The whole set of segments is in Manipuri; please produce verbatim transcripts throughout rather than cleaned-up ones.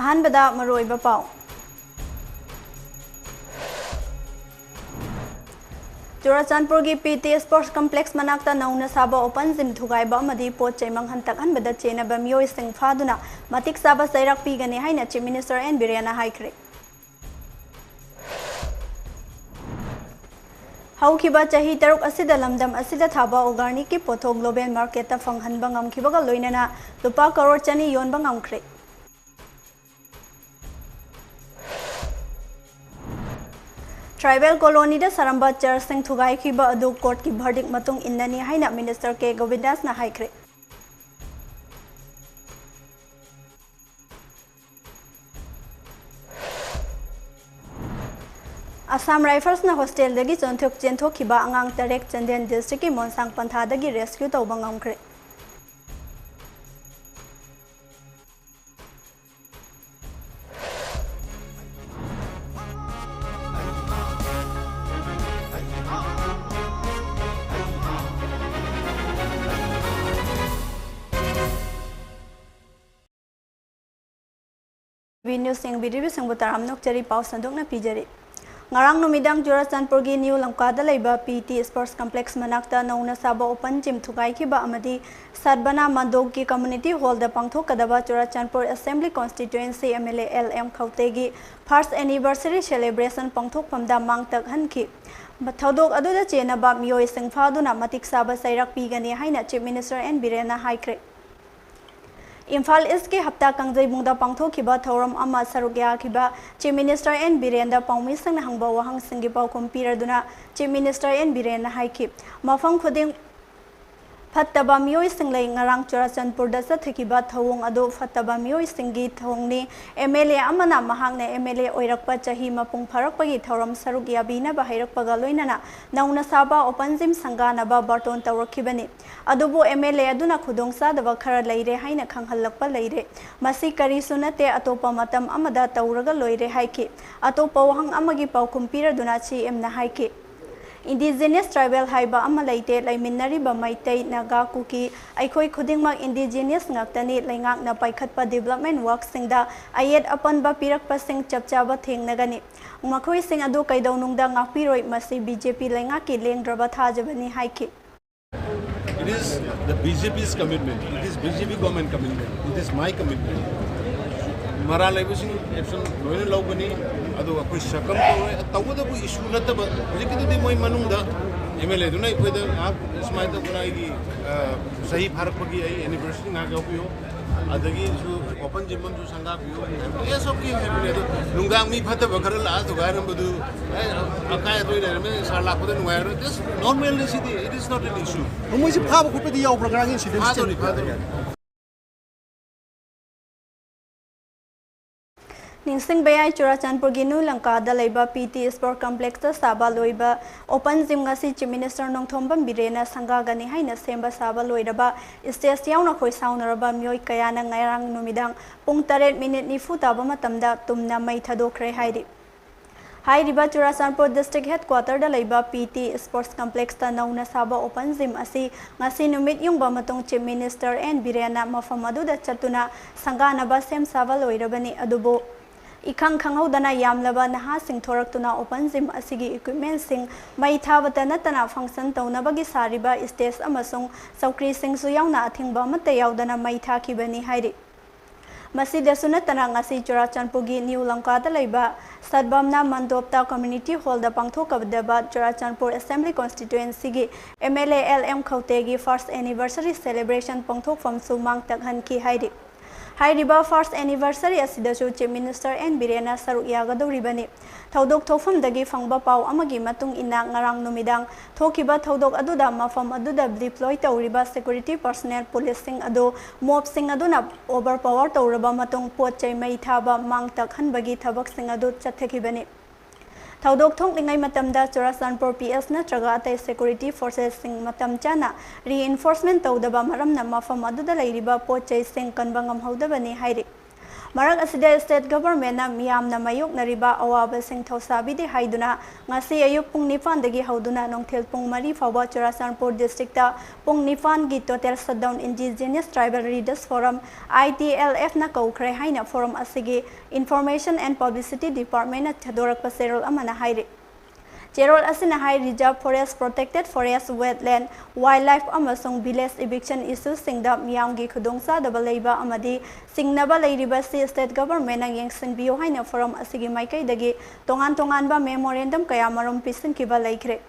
ꯑꯍꯥꯟꯕꯗ ꯃꯔꯨꯑꯣꯏꯕ ꯄꯥꯎ꯫ ꯆꯨꯔꯥꯆꯥꯟꯄꯨꯔꯒꯤ ꯄꯤ ꯇꯤ Sports Complex ꯃꯅꯥꯛꯇ ꯅꯧꯅ ꯁꯥꯕ open gym ꯊꯨꯒꯥꯏꯕ ꯑꯃꯗꯤ ꯄꯣꯠ ꯆꯩ ꯃꯥꯡꯍꯟ ꯇꯥꯛꯍꯟꯕꯗ ꯆꯦꯟꯅꯕ ꯃꯤꯑꯣꯏꯁꯤꯡ ꯐꯥꯗꯨꯅ ꯃꯇꯤꯛ ꯆꯥꯕ ꯆꯩꯔꯥꯛ ꯄꯤꯒꯅꯤ ꯍꯥꯏꯅ Chief Minister ꯑꯦꯟ ꯕꯤꯔꯦꯟꯅ ꯍꯥꯏꯈ꯭ꯔꯦ꯫ ꯍꯧꯈꯤꯕ ꯆꯍꯤ ꯇꯔꯨꯛ ꯑꯁꯤꯗ ꯂꯝꯗꯝ ꯑꯁꯤꯗ ꯊꯥꯕ organicꯀꯤ ꯄꯣꯠꯊꯣꯛ global marketꯇ ꯐꯪꯍꯟꯕ ꯉꯝꯈꯤꯕꯒ ꯂꯣꯏꯅꯅ ꯂꯨꯄꯥ ꯀꯔꯣꯔ ꯆꯅꯤ ꯌꯣꯟꯕ ꯉꯝꯈ꯭ꯔꯦ꯫ Tribal colonyꯗ ꯁꯥꯔꯝꯕ churchꯁꯤꯡ ꯊꯨꯒꯥꯏꯈꯤꯕ ꯑꯗꯨ courtꯀꯤ verdict ꯃꯇꯨꯡ ꯏꯟꯅꯅꯤ ꯍꯥꯏꯅ Minister ꯀꯦ ꯒꯣꯕꯤꯟꯗꯥꯁꯅ ꯍꯥꯏꯈ꯭ꯔꯦ꯫ Assam Riflesꯅ hostelꯗꯒꯤ ꯆꯦꯟꯊꯣꯛ-, ꯆꯦꯟꯊꯣꯛꯈꯤꯕ ꯑꯉꯥꯡ ꯇꯔꯦꯠ ꯆꯥꯟꯗꯦꯜ districtꯀꯤ ꯃꯣꯟꯁꯥꯡ ꯄꯟꯊꯥꯗꯒꯤ rescue ꯇꯧꯕ ꯉꯝꯈ꯭ꯔꯦ꯫ ꯕꯤ ꯅ꯭ꯌꯨꯁ ꯌꯦꯡꯕꯤꯔꯤꯕꯁꯤꯡꯕꯨ ꯇꯔꯥꯝꯅ ꯑꯣꯛꯆꯔꯤ꯫ ꯄꯥꯎ ꯁꯟꯗꯣꯛꯅ ꯄꯤꯖꯔꯤ꯫ ꯉꯔꯥꯡ ꯅꯨꯃꯤꯗꯥꯡ ꯆꯨꯔꯥꯆꯥꯟꯄꯨꯔꯒꯤ ꯅ꯭ꯌꯨ ꯂꯝꯀꯥꯗ ꯂꯩꯕ ꯄꯤ ꯇꯤ Sports Complex ꯃꯅꯥꯛꯇ ꯅꯧꯅ ꯁꯥꯕ open gym ꯊꯨꯒꯥꯏꯈꯤꯕ ꯑꯃꯗꯤ ꯁꯠꯕꯅꯥ ꯃꯟꯗꯣꯛꯀꯤ community hallꯗ ꯄꯥꯡꯊꯣꯛꯀꯗꯕ Churachandpur Assembly Constituency M L A L M ꯈꯧꯇꯦꯒꯤ first anniversary celebration ꯄꯥꯡꯊꯣꯛꯐꯝꯗ ꯃꯥꯡ ꯇꯥꯛꯍꯟꯈꯤ꯫ ꯊꯧꯗꯣꯛ ꯑꯗꯨꯗ ꯆꯦꯟꯅꯕ ꯃꯤꯑꯣꯏꯁꯤꯡ ꯐꯥꯗꯨꯅ ꯃꯇꯤꯛ ꯆꯥꯕ ꯆꯩꯔꯥꯛ ꯄꯤꯒꯅꯤ ꯍꯥꯏꯅ Chief Minister ꯑꯦꯟ ꯕꯤꯔꯦꯟꯅ ꯍꯥꯏꯈ꯭ꯔꯦ꯫ ꯏꯝꯐꯥꯜ ꯏꯁꯀꯤ ꯍꯞꯇꯥ ꯀꯥꯡꯖꯩꯕꯨꯡꯗ ꯄꯥꯡꯊꯣꯛꯈꯤꯕ ꯊꯧꯔꯝ ꯑꯃ ꯁꯔꯨꯛ ꯌꯥꯈꯤꯕ Chief Minister ꯑꯦꯟ ꯕꯤꯔꯦꯟꯗ ꯄꯥꯎꯃꯤꯁꯤꯡꯅ ꯍꯪꯕ ꯋꯥꯍꯪꯁꯤꯡꯒꯤ ꯄꯥꯎꯈꯨꯝ ꯄꯤꯔꯗꯨꯅ Chief Minister ꯑꯦꯟ ꯕꯤꯔꯦꯟꯅ ꯍꯥꯏꯈꯤ, ꯃꯐꯝ ꯈꯨꯗꯤꯡ ꯐꯠꯇꯕ ꯃꯤꯑꯣꯏꯁꯤꯡ ꯂꯩ꯫ ꯉꯔꯥꯡ ꯆꯨꯔꯥꯆꯥꯟꯄꯨꯔꯗ ꯆꯠꯊꯈꯤꯕ ꯊꯧꯑꯣꯡ ꯑꯗꯨ ꯐꯠꯇꯕ ꯃꯤꯑꯣꯏꯁꯤꯡꯒꯤ ꯊꯧꯑꯣꯡꯅꯤ꯫ M L A ꯑꯃꯅ ꯃꯍꯥꯛꯅ M L A ꯑꯣꯏꯔꯛꯄ ꯆꯍꯤ ꯃꯄꯨꯡ ꯐꯥꯔꯛꯄꯒꯤ ꯊꯧꯔꯝ ꯁꯔꯨꯛ ꯌꯥꯕꯤꯅꯕ ꯍꯥꯏꯔꯛꯄꯒ ꯂꯣꯏꯅꯅ ꯅꯧꯅ ꯁꯥꯕ open gym ꯁꯪꯒꯥꯅꯕ ꯕꯥꯔꯇꯣꯟ ꯇꯧꯔꯛꯈꯤꯕꯅꯤ꯫ ꯑꯗꯨꯕꯨ M L A ꯑꯗꯨꯅ ꯈꯨꯗꯣꯡꯆꯥꯗꯕ ꯈꯔ ꯂꯩꯔꯦ ꯍꯥꯏꯅ ꯈꯪꯍꯜꯂꯛꯄ ꯂꯩꯔꯦ꯫ ꯃꯁꯤ ꯀꯔꯤꯁꯨ ꯅꯠꯇꯦ, ꯑꯇꯣꯞꯄ ꯃꯇꯝ ꯑꯃꯗ ꯇꯧꯔꯒ ꯂꯣꯏꯔꯦ ꯍꯥꯏꯈꯤ꯫ ꯑꯇꯣꯞꯄ ꯋꯥꯍꯪ ꯑꯃꯒꯤ ꯄꯥꯎꯈꯨꯝ ꯄꯤꯔꯗꯨꯅ C M ꯅ ꯍꯥꯏꯈꯤ, Indigenous tribal ꯍꯥꯏꯕ ꯑꯃ ꯂꯩꯇꯦ꯫ ꯂꯩꯃꯤꯟꯅꯔꯤꯕ ꯃꯩꯇꯩ, ꯅꯥꯒꯥ, ꯀꯨꯀꯤ, ꯑꯩꯈꯣꯏ ꯈꯨꯗꯤꯡꯃꯛ indigenous ꯉꯥꯛꯇꯅꯤ꯫ ꯂꯩꯉꯥꯛꯅ ꯄꯥꯏꯈꯠꯄ development workꯁꯤꯡꯗ ꯑꯌꯦꯠ ꯑꯄꯟꯕ ꯄꯤꯔꯛꯄꯁꯤꯡ ꯆꯞ ꯆꯥꯕ ꯊꯦꯡꯅꯒꯅꯤ꯫ ꯃꯈꯣꯏꯁꯤꯡ ꯑꯗꯨ ꯀꯩꯗꯧꯅꯨꯡꯗ ꯉꯥꯛꯄꯤꯔꯣꯏ꯫ ꯃꯁꯤ BJP ꯂꯩꯉꯥꯛꯀꯤ ꯂꯦꯡꯗ꯭ꯔꯕ ꯊꯥꯖꯕꯅꯤ ꯍꯥꯏꯈꯤ꯫ It is the BJP's commitment. It is BJP government commitment. It is my commitment. ꯃꯔꯥꯜ ꯂꯩꯕꯁꯤꯡ action ꯂꯣꯏꯅ ꯂꯧꯒꯅꯤ꯫ ꯑꯗꯨꯒ ꯑꯩꯈꯣꯏ ꯁꯛꯀꯝ ꯇꯧꯔꯣꯏ꯫ ꯇꯧꯒꯗꯕ issue ꯅꯠꯇꯕ, ꯍꯧꯖꯤꯛꯀꯤꯗꯨꯗꯤ ꯃꯣꯏ ꯃꯅꯨꯡꯗ MLAꯗꯨꯅ ꯑꯩꯈꯣꯏꯗ ꯉꯥꯏꯍꯥꯛ ꯁꯨꯃꯥꯏꯅ ꯇꯧꯗꯅ ꯑꯩꯒꯤ, ꯑ, ꯆꯍꯤ ꯐꯥꯔꯛꯄꯒꯤ ꯑꯩ anniversary ꯉꯥꯏꯍꯥꯛ ꯌꯥꯎꯕꯤꯌꯨ, ꯑꯗꯒꯤꯁꯨ open gym ꯑꯃꯁꯨ ꯁꯪꯒꯥꯕꯤꯌꯨ꯫ Yes, okay ꯍꯥꯏꯕꯅꯦ꯫ ꯑꯗꯣ ꯅꯨꯡꯗꯥꯡ ꯃꯤ ꯐꯠꯇꯕ ꯈꯔ ꯂꯥꯛꯑ ꯊꯨꯒꯥꯏꯔꯝꯕꯗꯨ, ꯑꯦ, ꯑꯀꯥꯏ ꯑꯇꯣꯏ ꯂꯩꯔꯝꯃꯦ, ꯁꯥꯔ ꯂꯥꯛꯄꯗ ꯅꯨꯡꯉꯥꯏꯔꯣꯏ꯫ This normal CD, it is not an issue. ꯃꯣꯏꯁꯤ ꯐꯥꯕ ꯈꯣꯠꯄꯗꯤ ꯌꯥꯎꯕ꯭ꯔꯥ ꯉꯔꯥꯡꯒꯤ incident? ꯐꯥꯗꯣꯔꯤ, ꯐꯥꯗꯣꯔꯤ꯫ ꯅꯤꯡꯁꯤꯡꯕ ꯌꯥꯏ, ꯆꯨꯔꯥꯆꯥꯟꯄꯨꯔꯒꯤ ꯅ꯭ꯌꯨ ꯂꯪꯀꯥꯗ ꯂꯩꯕ PT Sport Complexꯇ ꯁꯥꯕ ꯂꯣꯏꯕ open gym ꯉꯁꯤ Chief Minister ꯅꯣꯡꯊꯣꯝꯕꯝ ꯕꯤꯔꯦꯟꯅ ꯁꯪꯒꯥꯒꯅꯤ ꯍꯥꯏꯅ ꯁꯦꯝꯕ ꯁꯥꯕ ꯂꯣꯏꯔꯕ stage ꯌꯥꯎꯅ ꯈꯣꯏ ꯁꯥꯎꯅꯔꯕ ꯃꯤꯑꯣꯏ ꯀꯌꯥꯅ ꯉꯔꯥꯡ ꯅꯨꯃꯤꯗꯥꯡ ꯄꯨꯡ ꯇꯔꯦꯠ ꯃꯤꯅꯤꯠ ꯅꯤꯐꯨ ꯇꯥꯕ ꯃꯇꯝꯗ ꯇꯨꯝꯅ ꯃꯩ ꯊꯥꯗꯣꯛꯈ꯭ꯔꯦ ꯍꯥꯏꯔꯤ꯫ ꯍꯥꯏꯔꯤꯕ ꯆꯨꯔꯥꯆꯥꯟꯄꯨꯔ District Headquarterꯗ ꯂꯩꯕ PT Sports Complexꯇ ꯅꯧꯅ ꯁꯥꯕ open gym ꯑꯁꯤ ꯉꯁꯤ ꯅꯨꯃꯤꯠ ꯌꯨꯡꯕ ꯃꯇꯨꯡ Chief Minister ꯑꯦꯟ ꯕꯤꯔꯦꯟꯅ ꯃꯐꯝ ꯑꯗꯨꯗ ꯆꯠꯇꯨꯅ ꯁꯪꯒꯥꯅꯕ ꯁꯦꯝ ꯁꯥꯕ ꯂꯣꯏꯔꯕꯅꯤ꯫ ꯑꯗꯨꯕꯨ ꯏꯈꯪ ꯈꯪꯍꯧꯗꯅ ꯌꯥꯝꯂꯕ ꯅꯍꯥꯁꯤꯡ ꯊꯣꯔꯛꯇꯨꯅ open gym ꯑꯁꯤꯒꯤ equipmentꯁꯤꯡ ꯃꯩ ꯊꯥꯕꯇ ꯅꯠꯇꯅ function ꯇꯧꯅꯕꯒꯤ ꯁꯥꯔꯤꯕ stage ꯑꯃꯁꯨꯡ ꯆꯧꯀ꯭ꯔꯤꯁꯤꯡꯁꯨ ꯌꯥꯎꯅ ꯑꯊꯤꯡꯕ ꯑꯃꯠꯇ ꯌꯥꯎꯗꯅ ꯃꯩ ꯊꯥꯈꯤꯕꯅꯤ ꯍꯥꯏꯔꯤ꯫ ꯃꯁꯤꯗꯁꯨ ꯅꯠꯇꯅ ꯉꯁꯤ ꯆꯨꯔꯥꯆꯥꯟꯄꯨꯔꯒꯤ ꯅ꯭ꯌꯨ ꯂꯪꯀꯥꯗ ꯂꯩꯕ ꯁꯠꯕꯝꯅ ꯃꯟꯗꯣꯞꯇ Community Hallꯗ ꯄꯥꯡꯊꯣꯛꯀꯗꯕ ꯆꯨꯔꯥꯆꯥꯟꯄꯨꯔ Assembly Constituencyꯒꯤ MLA ꯑꯦꯜ ꯑꯦꯝ ꯈꯧꯇꯦꯒꯤ first anniversary celebration ꯄꯥꯡꯊꯣꯛꯐꯝꯁꯨ ꯃꯥꯡ ꯇꯛꯍꯟꯈꯤ ꯍꯥꯏꯔꯤ꯫ ꯍꯥꯏꯔꯤꯕ first anniversary ꯑꯁꯤꯗꯁꯨ Chief Minister ꯑꯦꯟ ꯕꯤꯔꯦꯟꯅ ꯁꯔꯨꯛ ꯌꯥꯒꯗꯧꯔꯤꯕꯅꯤ꯫ ꯊꯧꯗꯣꯛ ꯊꯣꯛꯐꯝꯗꯒꯤ ꯐꯪꯕ ꯄꯥꯎ ꯑꯃꯒꯤ ꯃꯇꯨꯡ ꯏꯟꯅ ꯉꯔꯥꯡ ꯅꯨꯃꯤꯗꯥꯡ ꯊꯣꯛꯈꯤꯕ ꯊꯧꯗꯣꯛ ꯑꯗꯨꯗ ꯃꯐꯝ ꯑꯗꯨꯗ deploy ꯇꯧꯔꯤꯕ security personnel policeꯁꯤꯡ ꯑꯗꯨ mobꯁꯤꯡ ꯑꯗꯨꯅ overpower ꯇꯧꯔꯕ ꯃꯇꯨꯡ ꯄꯣꯠ ꯆꯩ ꯃꯩ ꯊꯥꯕ ꯃꯥꯡ ꯇꯛꯍꯟꯕꯒꯤ ꯊꯕꯛꯁꯤꯡ ꯑꯗꯨ ꯆꯠꯊꯈꯤꯕꯅꯤ꯫ ꯊꯧꯗꯣꯛ ꯊꯣꯛꯂꯤꯉꯩ ꯃꯇꯝꯗ ꯆꯨꯔꯥꯆꯥꯟꯄꯨꯔ PS ꯅꯠꯇ꯭ꯔꯒ ꯑꯇꯩ security forcesꯁꯤꯡ ꯃꯇꯝ ꯆꯥꯅ reinforcement ꯇꯧꯗꯕ ꯃꯔꯝꯅ ꯃꯐꯝ ꯑꯗꯨꯗ ꯂꯩꯔꯤꯕ ꯄꯣꯠ ꯆꯩꯁꯤꯡ ꯀꯟꯕ ꯉꯝꯍꯧꯗꯕꯅꯤ ꯍꯥꯏꯔꯤ꯫ ꯃꯔꯛ ꯑꯁꯤꯗ state governmentꯅ ꯃꯤꯌꯥꯝꯅ ꯃꯥꯌꯣꯛꯅꯔꯤꯕ ꯑꯋꯥꯕꯁꯤꯡ ꯊꯧꯁꯥꯕꯤꯗꯦ ꯍꯥꯏꯗꯨꯅ ꯉꯁꯤ ꯑꯌꯨꯛ ꯄꯨꯡ ꯅꯤꯄꯥꯟꯗꯒꯤ ꯍꯧꯗꯨꯅ ꯅꯨꯡꯊꯤꯜ ꯄꯨꯡ ꯃꯔꯤ ꯐꯥꯎꯕ ꯆꯨꯔꯥꯆꯥꯟꯄꯨꯔ districtꯇ ꯄꯨꯡ ꯅꯤꯄꯥꯟꯒꯤ total shutdown Indigenous Tribal Leaders Forum, ITLFꯅ ꯀꯧꯈ꯭ꯔꯦ ꯍꯥꯏꯅ forum ꯑꯁꯤꯒꯤ Information and Publicity Departmentꯅ ꯊꯥꯗꯣꯔꯛꯄ ꯆꯦꯔꯣꯜ ꯑꯃꯅ ꯍꯥꯏꯔꯤ꯫ ꯆꯦꯔꯣꯜ ꯑꯁꯤꯅ ꯍꯥꯏ, reserve forest, protected forest, wetland, wildlife ꯑꯃꯁꯨꯡ village eviction issueꯁꯤꯡꯗ ꯃꯤꯌꯥꯝꯒꯤ ꯈꯨꯗꯣꯡꯆꯥꯗꯕ ꯂꯩꯕ ꯑꯃꯗꯤ ꯆꯤꯡꯅꯕ ꯂꯩꯔꯤꯕꯁꯤ state governmentꯅ ꯌꯦꯡꯁꯤꯟꯕꯤꯌꯨ ꯍꯥꯏꯅ forum ꯑꯁꯤꯒꯤ ꯃꯥꯏꯀꯩꯗꯒꯤ ꯇꯣꯉꯥꯟ ꯇꯣꯉꯥꯟꯕ memorandum ꯀꯌꯥ ꯃꯔꯨꯝ ꯄꯤꯁꯤꯟꯈꯤꯕ ꯂꯩꯈ꯭ꯔꯦ꯫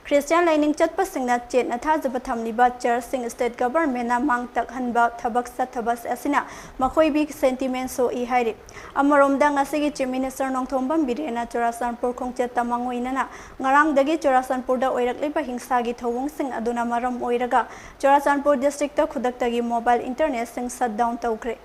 Christian ꯂꯥꯏꯅꯤꯡ ꯆꯠꯄꯁꯤꯡꯅ ꯆꯦꯠꯅ ꯊꯥꯖꯕ ꯊꯝꯂꯤꯕ churchꯁꯤꯡ state governmentꯅ ꯃꯥꯡ ꯇꯛꯍꯟꯕ ꯊꯕꯛ ꯆꯠꯊꯕ ꯑꯁꯤꯅ ꯃꯈꯣꯏꯕꯤ sentiment ꯁꯣꯛꯏ ꯍꯥꯏꯔꯤ꯫ ꯑꯃꯔꯣꯝꯗ, ꯉꯁꯤꯒꯤ Chief Minister ꯅꯣꯡꯊꯣꯝꯕꯝ ꯕꯤꯔꯦꯟꯅ ꯆꯨꯔꯥꯆꯥꯟꯄꯨꯔ ꯈꯣꯡꯆꯠꯇ ꯃꯥꯡꯑꯣꯏꯅꯅ ꯉꯔꯥꯡꯗꯒꯤ ꯆꯨꯔꯥꯆꯥꯟꯄꯨꯔꯗ ꯑꯣꯏꯔꯛꯂꯤꯕ ꯍꯤꯡꯁꯥꯒꯤ ꯊꯧꯑꯣꯡꯁꯤꯡ ꯑꯗꯨꯅ ꯃꯔꯝ ꯑꯣꯏꯔꯒ ꯆꯨꯔꯥꯆꯥꯟꯄꯨꯔ districtꯇ ꯈꯨꯗꯛꯇꯒꯤ mobile internetꯁꯤꯡ shutdown ꯇꯧꯈ꯭ꯔꯦ꯫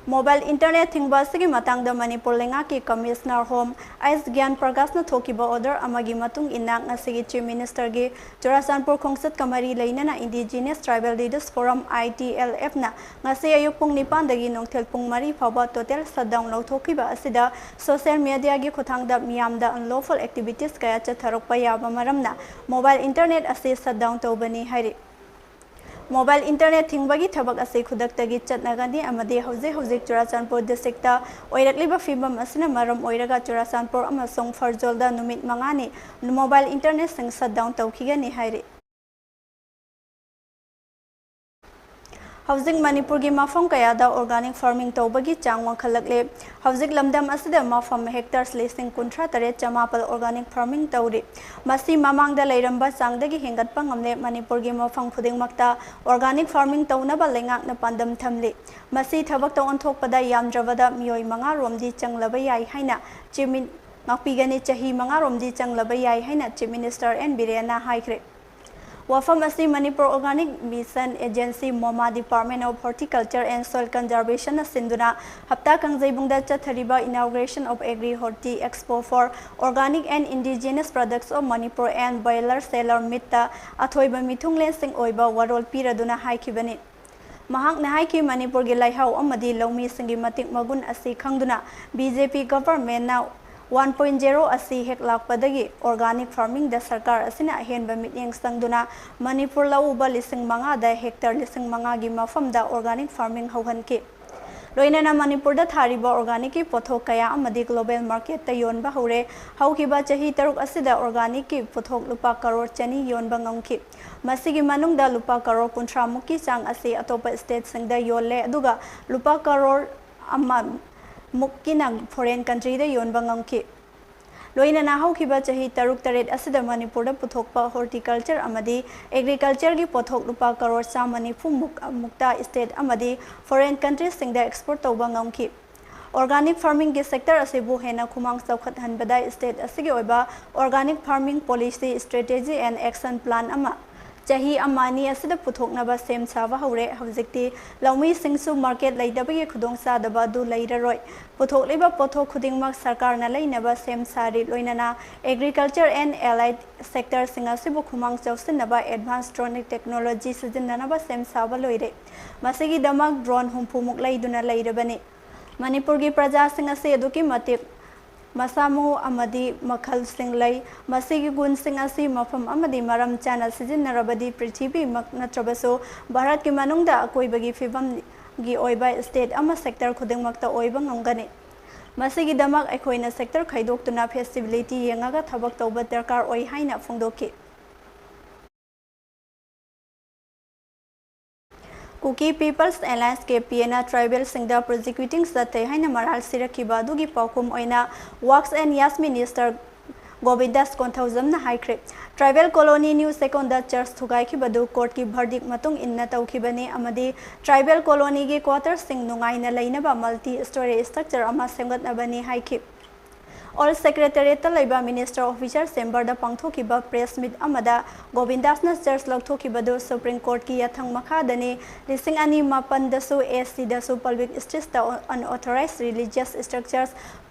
Mobile internet ꯊꯤꯡꯕ ꯑꯁꯤꯒꯤ ꯃꯇꯥꯡꯗ ꯃꯅꯤꯄꯨꯔ ꯂꯩꯉꯥꯛꯀꯤ Commissioner Home ꯑꯦꯁ ꯒ꯭ꯌꯥꯟ ꯄ꯭ꯔꯀꯥꯁꯅ ꯊꯣꯛꯈꯤꯕ order ꯑꯃꯒꯤ ꯃꯇꯨꯡ ꯏꯟꯅ ꯉꯁꯤꯒꯤ Chief Ministerꯒꯤ ꯆꯨꯔꯥꯆꯥꯟꯄꯨꯔ ꯈꯣꯡꯆꯠꯀ ꯃꯔꯤ ꯂꯩꯅꯅ Indigenous Tribal Leaders Forum, ITLFꯅ ꯉꯁꯤ ꯑꯌꯨꯛ ꯄꯨꯡ ꯅꯤꯄꯥꯟꯗꯒꯤ ꯅꯨꯡꯊꯤꯜ ꯄꯨꯡ ꯃꯔꯤ ꯐꯥꯎꯕ total shutdown ꯂꯧꯊꯣꯛꯈꯤꯕ ꯑꯁꯤꯗ social mediaꯒꯤ ꯈꯨꯠꯊꯥꯡꯗ ꯃꯤꯌꯥꯝꯗ unlawful activities ꯀꯌꯥ ꯆꯠꯊꯔꯛꯄ ꯌꯥꯕ ꯃꯔꯝꯅ mobile internet ꯑꯁꯤ shutdown ꯇꯧꯕꯅꯤ ꯍꯥꯏꯔꯤ꯫ Mobile internet ꯊꯤꯡꯕꯒꯤ ꯊꯕꯛ ꯑꯁꯤ ꯈꯨꯗꯛꯇꯒꯤ ꯆꯠꯅꯒꯅꯤ ꯑꯃꯗꯤ ꯍꯧꯖꯤꯛ ꯍꯧꯖꯤꯛ ꯆꯨꯔꯥꯆꯥꯟꯄꯨꯔ districtꯇ ꯑꯣꯏꯔꯛꯂꯤꯕ ꯐꯤꯕꯝ ꯑꯁꯤꯅ ꯃꯔꯝ ꯑꯣꯏꯔꯒ ꯆꯨꯔꯥꯆꯥꯟꯄꯨꯔ ꯑꯃꯁꯨꯡ ꯐꯔꯖꯣꯜꯗ ꯅꯨꯃꯤꯠ ꯃꯉꯥꯅꯤ mobile internetꯁꯤꯡ shutdown ꯇꯧꯈꯤꯒꯅꯤ ꯍꯥꯏꯔꯤ꯫ ꯍꯧꯖꯤꯛ ꯃꯅꯤꯄꯨꯔꯒꯤ ꯃꯐꯝ ꯀꯌꯥꯗ organic farming ꯇꯧꯕꯒꯤ ꯆꯥꯡ ꯋꯥꯡꯈꯠꯂꯛꯂꯦ꯫ ꯍꯧꯖꯤꯛ ꯂꯝꯗꯝ ꯑꯁꯤꯗ ꯃꯐꯝ hectares ꯂꯤꯁꯤꯡ ꯀꯨꯟꯊ꯭ꯔꯥ ꯇꯔꯦꯠ ꯆꯃꯥꯄꯜ organic farming ꯇꯧꯔꯤ꯫ ꯃꯁꯤ ꯃꯃꯥꯡꯗ ꯂꯩꯔꯝꯕ ꯆꯥꯡꯗꯒꯤ ꯍꯦꯟꯒꯠꯄ ꯉꯝꯂꯦ꯫ ꯃꯅꯤꯄꯨꯔꯒꯤ ꯃꯐꯝ ꯈꯨꯗꯤꯡꯃꯛꯇ organic farming ꯇꯧꯅꯕ ꯂꯩꯉꯥꯛꯅ ꯄꯥꯟꯗꯝ ꯊꯝꯂꯤ꯫ ꯃꯁꯤ ꯊꯕꯛꯇ ꯑꯣꯟꯊꯣꯛꯄꯗ ꯌꯥꯝꯗ꯭ꯔꯕꯗ ꯃꯤꯑꯣꯏ ꯃꯉꯥ ꯔꯣꯝꯗꯤ ꯆꯪꯂꯕ ꯌꯥꯏ ꯍꯥꯏꯅ Chief Min-, ꯉꯥꯛꯄꯤꯒꯅꯤ, ꯆꯍꯤ ꯃꯉꯥ ꯔꯣꯝꯗꯤ ꯆꯪꯂꯕ ꯌꯥꯏ ꯍꯥꯏꯅ Chief Minister ꯑꯦꯟ ꯕꯤꯔꯦꯟꯅ ꯍꯥꯏꯈ꯭ꯔꯦ꯫ ꯋꯥꯐꯝ ꯑꯁꯤ Manipur Organic Mission Agency, MOMA, Department of Horticulture and Soil Conservationꯅ ꯁꯤꯟꯗꯨꯅ ꯍꯞꯇꯥ ꯀꯥꯡꯖꯩꯕꯨꯡꯗ ꯆꯠꯊꯔꯤꯕ Inauguration of Agri Horti Expo for Organic and Indigenous Products of Manipur and Buyer Seller Meetꯇ ꯑꯊꯣꯏꯕ ꯃꯤꯊꯨꯡꯂꯦꯟꯁꯤꯡ ꯑꯣꯏꯕ ꯋꯥꯔꯣꯜ ꯄꯤꯔꯗꯨꯅ ꯍꯥꯏꯈꯤꯕꯅꯤ꯫ ꯃꯍꯥꯛꯅ ꯍꯥꯏꯈꯤ, ꯃꯅꯤꯄꯨꯔꯒꯤ ꯂꯩꯍꯥꯎ ꯑꯃꯗꯤ ꯂꯧꯃꯤꯁꯤꯡꯒꯤ ꯃꯇꯤꯛ ꯃꯒꯨꯟ ꯑꯁꯤ ꯈꯪꯗꯨꯅ ꯕꯤ ꯖꯦ ꯄꯤ ꯒꯚꯔꯟꯃꯦꯟꯠꯅ ꯋꯥꯟ ꯄꯣꯏꯟꯠ ꯖꯦꯔꯣ ꯑꯁꯤ ꯍꯦꯛ ꯂꯥꯛꯄꯗꯒꯤ ꯑꯣꯔꯒꯥꯅꯤꯛ ꯐꯥꯔꯃꯤꯡꯗ ꯁꯔꯀꯥꯔ ꯑꯁꯤꯅ ꯑꯍꯦꯟꯕ ꯃꯤꯠꯌꯦꯡ ꯆꯪꯗꯨꯅ ꯃꯅꯤꯄꯨꯔ ꯂꯧ ꯎꯕ ꯂꯤꯁꯤꯡ ꯃꯉꯥꯗ ꯍꯦꯛꯇꯔ ꯂꯤꯁꯤꯡ ꯃꯉꯥꯒꯤ ꯃꯐꯝꯗ ꯑꯣꯔꯒꯥꯅꯤꯛ ꯐꯥꯔꯃꯤꯡ ꯍꯧꯍꯟꯈꯤ꯫ ꯂꯣꯏꯅꯅ ꯃꯅꯤꯄꯨꯔꯗ ꯊꯥꯔꯤꯕ ꯑꯣꯔꯒꯥꯅꯤꯛꯀꯤ ꯄꯣꯠꯊꯣꯛ ꯀꯌꯥ ꯑꯃꯗꯤ ꯒ꯭ꯂꯣꯕꯦꯜ ꯃꯥꯔꯀꯦꯠꯇ ꯌꯣꯟꯕ ꯍꯧꯔꯦ꯫ ꯍꯧꯈꯤꯕ ꯆꯍꯤ ꯇꯔꯨꯛ ꯑꯁꯤꯗ ꯑꯣꯔꯒꯥꯅꯤꯛꯀꯤ ꯄꯣꯠꯊꯣꯛ ꯂꯨꯄꯥ ꯀꯔꯣꯔ ꯆꯅꯤ ꯌꯣꯟꯕ ꯉꯝꯈꯤ꯫ ꯃꯁꯤꯒꯤ ꯃꯅꯨꯡꯗ ꯂꯨꯄꯥ ꯀꯔꯣꯔ ꯀꯨꯟꯊ꯭ꯔꯥ ꯃꯨꯛꯀꯤ ꯆꯥꯡ ꯑꯁꯤ ꯑꯇꯣꯞꯄ ꯁ꯭ꯇꯦꯠꯁꯤꯡꯗ ꯌꯣꯜꯂꯦ, ꯑꯗꯨꯒ ꯂꯨꯄꯥ ꯀꯔꯣꯔ ꯑꯃ ꯃꯨꯛꯀꯤꯅ ꯐꯣꯔꯦꯟ ꯀꯟꯇ꯭ꯔꯤꯗ ꯌꯣꯟꯕ ꯉꯝꯈꯤ꯫ ꯂꯣꯏꯅꯅ ꯍꯧꯈꯤꯕ ꯆꯍꯤ ꯇꯔꯨꯛ ꯇꯔꯦꯠ ꯑꯁꯤꯗ ꯃꯅꯤꯄꯨꯔꯗ ꯄꯨꯊꯣꯛꯄ ꯍꯣꯔꯇꯤꯀꯜꯆꯔ ꯑꯃꯗꯤ ꯑꯦꯒ꯭ꯔꯤꯀꯜꯆꯔꯒꯤ ꯄꯣꯠꯊꯣꯛ ꯂꯨꯄꯥ ꯀꯔꯣꯔ ꯆꯥꯝꯃ ꯅꯤꯐꯨ ꯃꯨꯛ, ꯃꯨꯛꯇ ꯁ꯭ꯇꯦꯠ ꯑꯃꯗꯤ ꯐꯣꯔꯦꯟ ꯀꯟꯇ꯭ꯔꯤꯁꯤꯡꯗ ꯑꯦꯛꯁꯄꯣꯔꯠ ꯇꯧꯕ ꯉꯝꯈꯤ꯫ ꯑꯣꯔꯒꯥꯅꯤꯛ ꯐꯥꯔꯃꯤꯡꯒꯤ ꯁꯦꯛꯇꯔ ꯑꯁꯤꯕꯨ ꯍꯦꯟꯅ ꯈꯨꯃꯥꯡ ꯆꯥꯎꯈꯠꯍꯟꯕꯗ ꯁ꯭ꯇꯦꯠ ꯑꯁꯤꯒꯤ ꯑꯣꯏꯕ Organic Farming Policy, Strategy and Action Plan ꯑꯃ ꯆꯍꯤ ꯑꯃ ꯑꯅꯤ ꯑꯁꯤꯗ ꯄꯨꯊꯣꯛꯅꯕ ꯁꯦꯝ ꯁꯥꯕ ꯍꯧꯔꯦ꯫ ꯍꯧꯖꯤꯛꯇꯤ ꯂꯧꯃꯤꯁꯤꯡꯁꯨ ꯃꯥꯔꯀꯦꯠ ꯂꯩꯇꯕꯒꯤ ꯈꯨꯗꯣꯡꯆꯥꯗꯕ ꯑꯗꯨ ꯂꯩꯔꯔꯣꯏ꯫ ꯄꯨꯊꯣꯛꯂꯤꯕ ꯄꯣꯠꯊꯣꯛ ꯈꯨꯗꯤꯡꯃꯛ ꯁꯔꯀꯥꯔꯅ ꯂꯩꯅꯕ ꯁꯦꯝ ꯁꯥꯔꯤ꯫ ꯂꯣꯏꯅꯅ ꯑꯦꯒ꯭ꯔꯤꯀꯜꯆꯔ ꯑꯦꯟ ꯑꯦꯂꯥꯏꯗ ꯁꯦꯛꯇꯔꯁꯤꯡ ꯑꯁꯤꯕꯨ ꯈꯨꯃꯥꯡ ꯆꯥꯎꯁꯤꯟꯅꯕ ꯑꯦꯗꯚꯥꯟꯁ ꯗ꯭ꯔꯣꯅꯤꯛ ꯇꯦꯛꯅꯣꯂꯣꯖꯤ ꯁꯤꯖꯤꯟꯅꯅꯕ ꯁꯦꯝ ꯁꯥꯕ ꯂꯣꯏꯔꯦ꯫ ꯃꯁꯤꯒꯤꯗꯃꯛ ꯗ꯭ꯔꯣꯟ ꯍꯨꯝꯐꯨ ꯃꯨꯛ ꯂꯩꯗꯨꯅ ꯂꯩꯔꯕꯅꯤ꯫ ꯃꯅꯤꯄꯨꯔꯒꯤ ꯄ꯭ꯔꯖꯥꯁꯤꯡ ꯑꯁꯤ ꯑꯗꯨꯛꯀꯤ ꯃꯇꯤꯛ ꯃꯁꯥ ꯃꯎ ꯑꯃꯗꯤ ꯃꯈꯜꯁꯤꯡ ꯂꯩ꯫ ꯃꯁꯤꯒꯤ ꯒꯨꯟꯁꯤꯡ ꯑꯁꯤ ꯃꯐꯝ ꯑꯃꯗꯤ ꯃꯔꯝ ꯆꯥꯅ ꯁꯤꯖꯤꯟꯅꯔꯕꯗꯤ ꯄ꯭ꯔꯤꯊꯤꯕꯤꯃꯛ ꯅꯠꯇ꯭ꯔꯕꯁꯨ ꯚꯥꯔꯠꯀꯤ ꯃꯅꯨꯡꯗ ꯑꯀꯣꯏꯕꯒꯤ ꯐꯤꯕꯝꯒꯤ ꯑꯣꯏꯕ ꯁ꯭ꯇꯦꯠ ꯑꯃ ꯁꯦꯛꯇꯔ ꯈꯨꯗꯤꯡꯃꯛꯇ ꯑꯣꯏꯕ ꯉꯝꯒꯅꯤ꯫ ꯃꯁꯤꯒꯤꯗꯃꯛ ꯑꯩꯈꯣꯏꯅ ꯁꯦꯛꯇꯔ ꯈꯥꯏꯗꯣꯛꯇꯨꯅ ꯐꯤꯖꯤꯕꯤꯂꯤꯇꯤ ꯌꯦꯡꯉꯒ ꯊꯕꯛ ꯇꯧꯕ ꯗꯔꯀꯥꯔ ꯑꯣꯏ ꯍꯥꯏꯅ ꯐꯣꯡꯗꯣꯛꯈꯤ꯫ ꯀꯨꯀꯤ ꯄꯤꯄꯜꯁ ꯑꯦꯂꯥꯏꯟꯁ, ꯀꯦ ꯄꯤ ꯑꯦꯅ ꯇ꯭ꯔꯥꯏꯕꯦꯜꯁꯤꯡꯗ ꯄ꯭ꯔꯣꯁꯤꯀ꯭ꯌꯨꯇꯤꯡ ꯆꯠꯊꯩ ꯍꯥꯏꯅ ꯃꯔꯥꯜ ꯁꯤꯔꯛꯈꯤꯕ ꯑꯗꯨꯒꯤ ꯄꯥꯎꯈꯨꯝ ꯑꯣꯏꯅ Works and Youth Minister ꯒꯣꯕꯤꯟꯗꯥꯁ ꯀꯣꯟꯊꯧꯖꯝꯅ ꯍꯥꯏꯈ꯭ꯔꯦ꯫ ꯇ꯭ꯔꯥꯏꯕꯦꯜ ꯀꯣꯂꯣꯅꯤ ꯅ꯭ꯌꯨ ꯁꯦꯀꯣꯟꯗ ꯆꯔꯆ ꯊꯨꯒꯥꯏꯈꯤꯕꯗꯨ ꯀꯣꯔꯠꯀꯤ ꯚꯔꯗꯤꯛ ꯃꯇꯨꯡ ꯏꯟꯅ ꯇꯧꯈꯤꯕꯅꯤ ꯑꯃꯗꯤ ꯇ꯭ꯔꯥꯏꯕꯦꯜ ꯀꯣꯂꯣꯅꯤꯒꯤ ꯀ꯭ꯋꯥꯇꯔꯁꯤꯡ ꯅꯨꯡꯉꯥꯏꯅ ꯂꯩꯅꯕ ꯃꯜꯇꯤ ꯁ꯭ꯇꯣꯔꯤ ꯁ꯭ꯇ꯭ꯔꯛꯆꯔ ꯑꯃ ꯁꯦꯝꯒꯠꯅꯕꯅꯤ ꯍꯥꯏꯈꯤ꯫ ꯑꯣꯜ ꯁꯦꯀ꯭ꯔꯦꯇꯔꯤꯌꯦꯠꯇ ꯂꯩꯕ ꯃꯤꯅꯤꯁꯇꯔ ꯑꯣꯐꯤꯁꯔ ꯆꯦꯝꯕꯔꯗ ꯄꯥꯡꯊꯣꯛꯈꯤꯕ ꯄ꯭ꯔꯦꯁ ꯃꯤꯠ ꯑꯃꯗ ꯒꯣꯕꯤꯟꯗꯥꯁꯅ ꯆꯔꯆ ꯂꯧꯊꯣꯛꯈꯤꯕꯗꯨ ꯁꯨꯄ꯭ꯔꯤꯝ ꯀꯣꯔꯠꯀꯤ ꯌꯥꯊꯪ ꯃꯈꯥꯗꯅꯤ꯫ ꯂꯤꯁꯤꯡ ꯑꯅꯤ ꯃꯥꯄꯟꯗꯁꯨ ꯑꯦ ꯁꯤꯗꯁꯨ ꯄꯕ꯭ꯂꯤꯛ ꯁ꯭ꯇ꯭ꯔꯤꯠꯁꯇ unauthorized religious structures,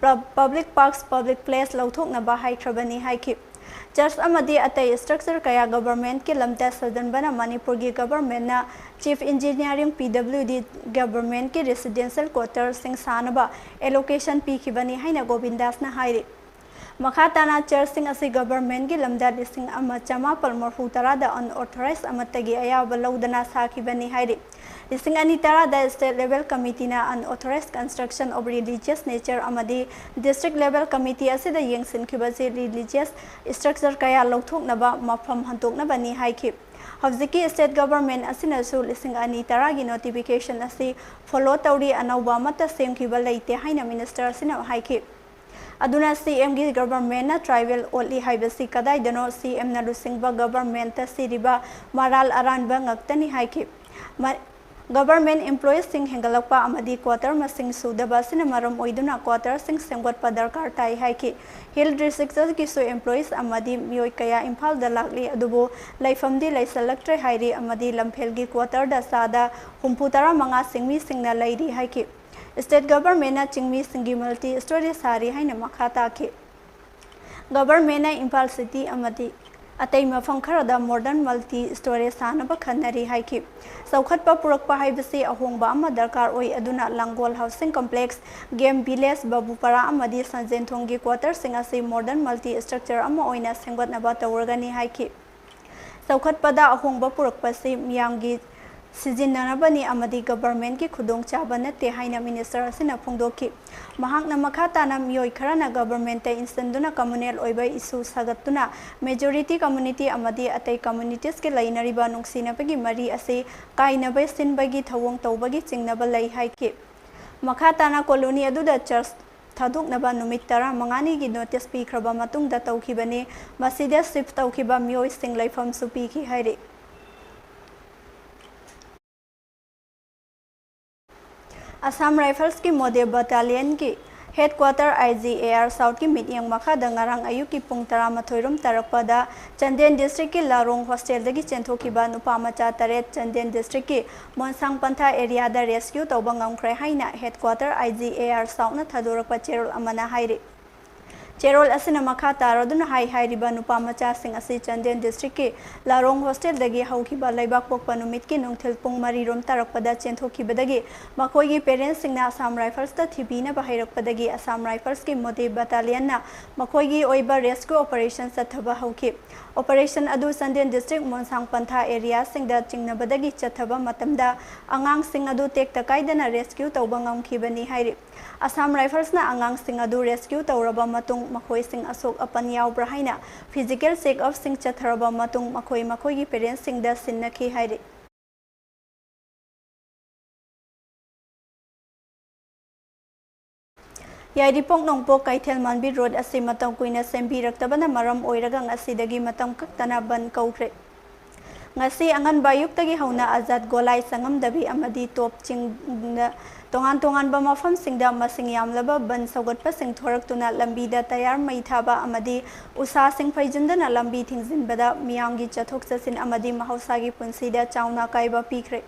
public parks, public place ꯂꯧꯊꯣꯛꯅꯕ ꯍꯥꯏꯈ꯭ꯔꯕꯅꯤ ꯍꯥꯏꯈꯤ꯫ Church ꯑꯃꯗꯤ ꯑꯇꯩ structure ꯀꯌꯥ governmentꯀꯤ ꯂꯝꯗ ꯁꯥꯖꯤꯟꯕꯅ ꯃꯅꯤꯄꯨꯔꯒꯤ governmentꯅ Chief Engineering P W D governmentꯀꯤ residential quarterꯁꯤꯡ ꯁꯥꯅꯕ allocation ꯄꯤꯈꯤꯕꯅꯤ ꯍꯥꯏꯅ ꯒꯣꯕꯤꯟꯗꯥꯁꯅ ꯍꯥꯏꯔꯤ꯫ ꯃꯈꯥ ꯇꯥꯅ churchꯁꯤꯡ ꯑꯁꯤ governmentꯀꯤ ꯂꯝꯗ ꯂꯤꯁꯤꯡ ꯑꯃ ꯆꯃꯥꯄꯜ ꯃꯔꯐꯨ ꯇꯔꯥꯗ unauthorized ꯑꯃꯠꯇꯒꯤ ꯑꯌꯥꯕ ꯂꯧꯗꯅ ꯁꯥꯈꯤꯕꯅꯤ ꯍꯥꯏꯔꯤ꯫ ꯂꯤꯁꯤꯡ ꯑꯅꯤ ꯇꯔꯥꯗ state level committeeꯅ unauthorized construction of religious nature ꯑꯃꯗꯤ district level committee ꯑꯁꯤꯗ ꯌꯦꯡꯁꯤꯟꯈꯤꯕꯁꯤ religious structure ꯀꯌꯥ ꯂꯧꯊꯣꯛꯅꯕ ꯃꯐꯝ ꯍꯟꯗꯣꯛꯅꯕꯅꯤ ꯍꯥꯏꯈꯤ꯫ ꯍꯧꯖꯤꯛꯀꯤ state government ꯑꯁꯤꯅꯁꯨ ꯂꯤꯁꯤꯡ ꯑꯅꯤ ꯇꯔꯥꯒꯤ notification ꯑꯁꯤ follow ꯇꯧꯔꯤ, ꯑꯅꯧꯕ ꯑꯃꯠꯇ ꯁꯦꯝꯈꯤꯕ ꯂꯩꯇꯦ ꯍꯥꯏꯅ minister ꯑꯁꯤꯅ ꯍꯥꯏꯈꯤ꯫ ꯑꯗꯨꯅ CMꯒꯤ governmentꯅ tribal ꯑꯣꯠꯂꯤ ꯍꯥꯏꯕꯁꯤ ꯀꯗꯥꯏꯗꯅꯣ? CMꯅ ꯂꯨꯆꯤꯡꯕ governmentꯇ ꯁꯤꯔꯤꯕ ꯃꯔꯥꯜ ꯑꯔꯥꯟꯕ ꯉꯥꯛꯇꯅꯤ ꯍꯥꯏꯈꯤ꯫ ꯃ-, government employeesꯁꯤꯡ ꯍꯦꯟꯒꯠꯂꯛꯄ ꯑꯃꯗꯤ quarter ꯃꯁꯤꯡ ꯁꯨꯗꯕ ꯑꯁꯤꯅ ꯃꯔꯝ ꯑꯣꯏꯗꯨꯅ quarterꯁꯤꯡ ꯁꯦꯝꯒꯠꯄ ꯗꯔꯀꯥꯔ ꯇꯥꯏ ꯍꯥꯏꯈꯤ꯫ Hill districtꯀꯤꯁꯨ employees ꯑꯃꯗꯤ ꯃꯤꯑꯣꯏ ꯀꯌꯥ ꯏꯝꯐꯥꯜꯗ ꯂꯥꯛꯂꯤ, ꯑꯗꯨꯕꯨ ꯂꯩꯐꯝꯗꯤ ꯂꯩꯁꯜꯂꯛꯇ꯭ꯔꯦ ꯍꯥꯏꯔꯤ ꯑꯃꯗꯤ ꯂꯝꯐꯦꯜꯒꯤ quarterꯗ ꯆꯥꯗ ꯍꯨꯝꯐꯨ ꯇꯔꯥ ꯃꯉꯥ ꯆꯤꯡꯃꯤꯁꯤꯡꯅ ꯂꯩꯔꯤ ꯍꯥꯏꯈꯤ꯫ State governmentꯅ ꯆꯤꯡꯃꯤꯁꯤꯡꯒꯤ multi story ꯁꯥꯔꯤ ꯍꯥꯏꯅ ꯃꯈꯥ ꯇꯥꯈꯤ꯫ Governmentꯅ ꯏꯝꯐꯥꯜ city ꯑꯃꯗꯤ ꯑꯇꯩ ꯃꯐꯝ ꯈꯔꯗ modern multi story ꯁꯥꯅꯕ ꯈꯟꯅꯔꯤ ꯍꯥꯏꯈꯤ꯫ ꯆꯥꯎꯈꯠꯄ ꯄꯨꯔꯛꯄ ꯍꯥꯏꯕꯁꯤ ꯑꯍꯣꯡꯕ ꯑꯃ ꯗꯔꯀꯥꯔ ꯑꯣꯏ, ꯑꯗꯨꯅ ꯂꯥꯡꯒꯣꯜ housing complex, game village, ꯕꯥꯕꯨꯄꯥꯔꯥ ꯑꯃꯗꯤ ꯁꯟꯖꯦꯟꯊꯣꯡꯒꯤ quarterꯁꯤꯡ ꯑꯁꯤ modern multi structure ꯑꯃ ꯑꯣꯏꯅ ꯁꯦꯝꯒꯠꯅꯕ ꯇꯧꯔꯒꯅꯤ ꯍꯥꯏꯈꯤ꯫ ꯆꯥꯎꯈꯠꯄꯗ ꯑꯍꯣꯡꯕ ꯄꯨꯔꯛꯄꯁꯤ ꯃꯤꯌꯥꯝꯒꯤ ꯁꯤꯖꯤꯟꯅꯅꯕꯅꯤ ꯑꯃꯗꯤ governmentꯀꯤ ꯈꯨꯗꯣꯡꯆꯥꯕ ꯅꯠꯇꯦ ꯍꯥꯏꯅ minister ꯑꯁꯤꯅ ꯐꯣꯡꯗꯣꯛꯈꯤ꯫ ꯃꯍꯥꯛꯅ ꯃꯈꯥ ꯇꯥꯅ ꯃꯤꯑꯣꯏ ꯈꯔꯅ governmentꯇ ꯏꯟꯁꯤꯟꯗꯨꯅ communal ꯑꯣꯏꯕ issue ꯁꯥꯒꯠꯇꯨꯅ majority community ꯑꯃꯗꯤ ꯑꯇꯩ communitiesꯀꯤ ꯂꯩꯅꯔꯤꯕ ꯅꯨꯡꯁꯤꯅꯕꯒꯤ ꯃꯔꯤ ꯑꯁꯤ ꯀꯥꯏꯅꯕ ꯁꯤꯟꯕꯒꯤ ꯊꯧꯑꯣꯡ ꯇꯧꯕꯒꯤ ꯆꯤꯡꯅꯕ ꯂꯩ ꯍꯥꯏꯈꯤ꯫ ꯃꯈꯥ ꯇꯥꯅ colony ꯑꯗꯨꯗ church ꯊꯥꯗꯣꯛꯅꯕ ꯅꯨꯃꯤꯠ ꯇꯔꯥꯃꯉꯥꯅꯤꯒꯤ notice ꯄꯤꯈ꯭ꯔꯕ ꯃꯇꯨꯡꯗ ꯇꯧꯈꯤꯕꯅꯤ꯫ ꯃꯁꯤꯗ shift ꯇꯧꯈꯤꯕ ꯃꯤꯑꯣꯏꯁꯤꯡ ꯂꯩꯐꯝꯁꯨ ꯄꯤꯈꯤ ꯍꯥꯏꯔꯤ꯫ Assam Riflesꯀꯤ Mode Battalionꯒꯤ headquarter IGAR Southꯀꯤ ꯃꯤꯠꯌꯦꯡ ꯃꯈꯥꯗ ꯉꯔꯥꯡ ꯑꯌꯨꯛꯀꯤ ꯄꯨꯡ ꯇꯔꯥꯃꯥꯊꯣꯏ ꯔꯣꯝ ꯇꯥꯔꯛꯄꯗ ꯆꯥꯟꯗꯦꯜ districtꯀꯤ ꯂꯥꯔꯣꯡ hostelꯗꯒꯤ ꯆꯦꯟꯊꯣꯛꯈꯤꯕ ꯅꯨꯄꯥ ꯃꯆꯥ ꯇꯔꯦꯠ ꯆꯥꯟꯗꯦꯜ districtꯀꯤ ꯃꯣꯟꯁꯥꯡ ꯄꯟꯊꯥ areaꯗ rescue ꯇꯧꯕ ꯉꯝꯈ꯭ꯔꯦ ꯍꯥꯏꯅ headquarter IGAR Southꯅ ꯊꯥꯗꯣꯔꯛꯄ ꯆꯦꯔꯣꯜ ꯑꯃꯅ ꯍꯥꯏꯔꯤ꯫ ꯆꯦꯔꯣꯜ ꯑꯁꯤꯅ ꯃꯈꯥ ꯇꯥꯔꯗꯨꯅ ꯍꯥꯏ, ꯍꯥꯏꯔꯤꯕ ꯅꯨꯄꯥ ꯃꯆꯥꯁꯤꯡ ꯑꯁꯤ ꯆꯥꯟꯗꯦꯜ district ꯀꯤ ꯂꯥꯔꯣꯡ hostel ꯗꯒꯤ ꯍꯧꯈꯤꯕ ꯂꯩꯕꯥꯛꯄꯣꯛꯄ ꯅꯨꯃꯤꯠꯀꯤ ꯅꯨꯡꯊꯤꯜ ꯄꯨꯡ ꯃꯔꯤ ꯔꯣꯝ ꯇꯥꯔꯛꯄꯗ ꯆꯦꯟꯊꯣꯛꯈꯤꯕꯗꯒꯤ ꯃꯈꯣꯏꯒꯤ parents ꯁꯤꯡꯅ Assam Rifles ꯇ ꯊꯤꯕꯤꯅꯕ ꯍꯥꯏꯔꯛꯄꯗꯒꯤ Assam Rifles ꯀꯤ ꯃꯣꯗꯦ battalion ꯅ ꯃꯈꯣꯏꯒꯤ ꯑꯣꯏꯕ rescue operation ꯆꯠꯊꯕ ꯍꯧꯈꯤ꯫ Operation ꯑꯗꯨ ꯆꯥꯟꯗꯦꯜ district ꯃꯣꯟꯁꯥꯡ ꯄꯟꯊꯥ area ꯁꯤꯡꯗ ꯆꯤꯡꯅꯕꯗꯒꯤ ꯆꯠꯊꯕ ꯃꯇꯝꯗ ꯑꯉꯥꯡꯁꯤꯡ ꯑꯗꯨ ꯇꯦꯛꯇ ꯀꯥꯏꯗꯅ rescue ꯇꯧꯕ ꯉꯝꯈꯤꯕꯅꯤ ꯍꯥꯏꯔꯤ꯫ Assam Rifles ꯅ ꯑꯉꯥꯡꯁꯤꯡ ꯑꯗꯨ rescue ꯇꯧꯔꯕ ꯃꯇꯨꯡ ꯃꯈꯣꯏꯁꯤꯡ ꯑꯁꯣꯛ ꯑꯄꯟ ꯌꯥꯎꯕ꯭ꯔꯥ ꯍꯥꯏꯅ physical check up ꯁꯤꯡ ꯆꯠꯊꯔꯕ ꯃꯇꯨꯡ ꯃꯈꯣꯏ ꯃꯈꯣꯏꯒꯤ parents ꯁꯤꯡꯗ ꯁꯤꯟꯅꯈꯤ ꯍꯥꯏꯔꯤ꯫ ꯌꯥꯏꯔꯤꯄꯣꯛ ꯅꯣꯡꯄꯣꯛ ꯀꯩꯊꯦꯜ ꯃꯥꯟꯕꯤ road ꯑꯁꯤ ꯃꯇꯝ ꯀꯨꯏꯅ ꯁꯦꯝꯕꯤꯔꯛꯇꯕꯅ ꯃꯔꯝ ꯑꯣꯏꯔꯒ ꯉꯁꯤꯗꯒꯤ ꯃꯇꯝ ꯀꯛꯇꯅ ꯕꯟ ꯀꯧꯈ꯭ꯔꯦ꯫ ꯉꯁꯤ ꯑꯉꯟꯕ ꯑꯌꯨꯛꯇꯒꯤ ꯍꯧꯅ ꯑꯖꯥꯗ ꯒꯣꯂꯥꯏ, ꯆꯪꯉꯝꯗꯕꯤ ꯑꯃꯗꯤ ꯇꯣꯞ ꯆꯤꯡꯗ ꯇꯣꯉꯥꯟ ꯇꯣꯉꯥꯟꯕ ꯃꯐꯝꯁꯤꯡꯗ ꯃꯁꯤꯡ ꯌꯥꯝꯂꯕ ꯕꯟ ꯁꯧꯒꯠꯄꯁꯤꯡ ꯊꯣꯔꯛꯇꯨꯅ ꯂꯝꯕꯤꯗ ꯇꯌꯥꯔ ꯃꯩ ꯊꯥꯕ ꯑꯃꯗꯤ ꯎꯁꯥꯁꯤꯡ ꯐꯩꯖꯤꯟꯗꯨꯅ ꯂꯝꯕꯤ ꯊꯤꯡꯖꯤꯟꯕꯗ ꯃꯤꯌꯥꯝꯒꯤ ꯆꯠꯊꯣꯛ ꯆꯠꯁꯤꯟ ꯑꯃꯗꯤ ꯃꯍꯧꯁꯥꯒꯤ ꯄꯨꯟꯁꯤꯗ ꯆꯥꯎꯅ ꯑꯀꯥꯏꯕ ꯄꯤꯈ꯭ꯔꯦ꯫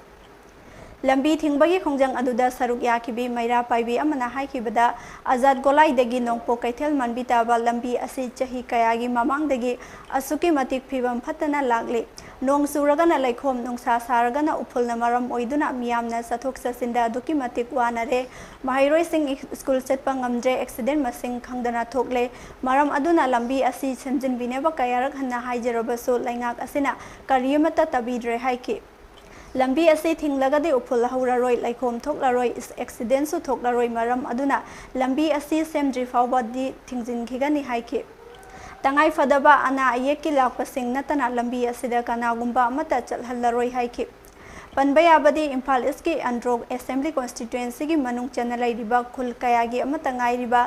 ꯂꯝꯕꯤ ꯊꯤꯡꯕꯒꯤ ꯈꯣꯡꯖꯪ ꯑꯗꯨꯗ ꯁꯔꯨꯛ ꯌꯥꯈꯤꯕꯤ ꯃꯩꯔꯥ ꯄꯥꯏꯕꯤ ꯑꯃꯅ ꯍꯥꯏꯈꯤꯕꯗ, ꯑꯖꯥꯗ ꯒꯣꯂꯥꯏꯗꯒꯤ ꯅꯣꯡꯄꯣꯛ ꯀꯩꯊꯦꯜ ꯃꯥꯟꯕꯤ ꯇꯥꯕ ꯂꯝꯕꯤ ꯑꯁꯤ ꯆꯍꯤ ꯀꯌꯥꯒꯤ ꯃꯃꯥꯡꯗꯒꯤ ꯑꯁꯨꯛꯀꯤ ꯃꯇꯤꯛ ꯐꯤꯕꯝ ꯐꯠꯇꯅ ꯂꯥꯛꯂꯤ꯫ ꯅꯣꯡ ꯆꯨꯔꯒꯅ ꯂꯩꯈꯣꯝ, ꯅꯨꯡꯁꯥ ꯁꯥꯔꯒꯅ ꯎꯐꯨꯜꯅ ꯃꯔꯝ ꯑꯣꯏꯗꯨꯅ ꯃꯤꯌꯥꯝꯅ ꯆꯠꯊꯣꯛ ꯆꯠꯁꯤꯟꯗ ꯑꯗꯨꯛꯀꯤ ꯃꯇꯤꯛ ꯋꯥꯅꯔꯦ꯫ ꯃꯍꯩꯔꯣꯏꯁꯤꯡ ꯁ꯭ꯀꯨꯜ ꯆꯠꯄ ꯉꯝꯗ꯭ꯔꯦ, accident ꯃꯁꯤꯡ ꯈꯪꯗꯅ ꯊꯣꯛꯂꯦ꯫ ꯃꯔꯝ ꯑꯗꯨꯅ ꯂꯝꯕꯤ ꯑꯁꯤ ꯁꯦꯝꯖꯤꯟꯕꯤꯅꯕ ꯀꯌꯥꯔꯛ ꯍꯟꯅ ꯍꯥꯏꯖꯔꯕꯁꯨ ꯂꯩꯉꯥꯛ ꯑꯁꯤꯅ ꯀꯔꯤ ꯑꯃꯠꯇ ꯇꯥꯕꯤꯗ꯭ꯔꯦ ꯍꯥꯏꯈꯤ꯫ ꯂꯝꯕꯤ ꯑꯁꯤ ꯊꯤꯡꯂꯒꯗꯤ ꯎꯐꯨꯜ ꯍꯧꯔꯔꯣꯏ, ꯂꯩꯈꯣꯝ ꯊꯣꯛꯂꯔꯣꯏ, ꯑꯦꯛꯁꯤꯗꯦꯟꯁꯨ ꯊꯣꯛꯂꯔꯣꯏ, ꯃꯔꯝ ꯑꯗꯨꯅ ꯂꯝꯕꯤ ꯑꯁꯤ ꯁꯦꯝꯗ꯭ꯔꯤ ꯐꯥꯎꯕꯗꯤ ꯊꯤꯡꯖꯤꯟꯈꯤꯒꯅꯤ ꯍꯥꯏꯈꯤ꯫ ꯇꯉꯥꯏ ꯐꯗꯕ ꯑꯅꯥ ꯑꯌꯦꯛꯀꯤ ꯂꯥꯛꯄꯁꯤꯡ ꯅꯠꯇꯅ ꯂꯝꯕꯤ ꯑꯁꯤꯗ ꯀꯅꯥꯒꯨꯝꯕ ꯑꯃꯠꯇ ꯆꯠꯍꯜꯂꯔꯣꯏ ꯍꯥꯏꯈꯤ꯫ ꯄꯟꯕ ꯌꯥꯕꯗꯤ ꯏꯝꯐꯥꯜ ꯏꯁꯀꯤ ꯑꯟꯗ꯭ꯔꯣ ꯑꯦꯁꯦꯝꯕ꯭ꯂꯤ ꯀꯣꯟꯁꯇꯤꯇ꯭ꯋꯦꯟꯁꯤꯒꯤ ꯃꯅꯨꯡ ꯆꯟꯅ ꯂꯩꯔꯤꯕ ꯈꯨꯜ ꯀꯌꯥꯒꯤ ꯑꯃꯠꯇ ꯉꯥꯏꯔꯤꯕ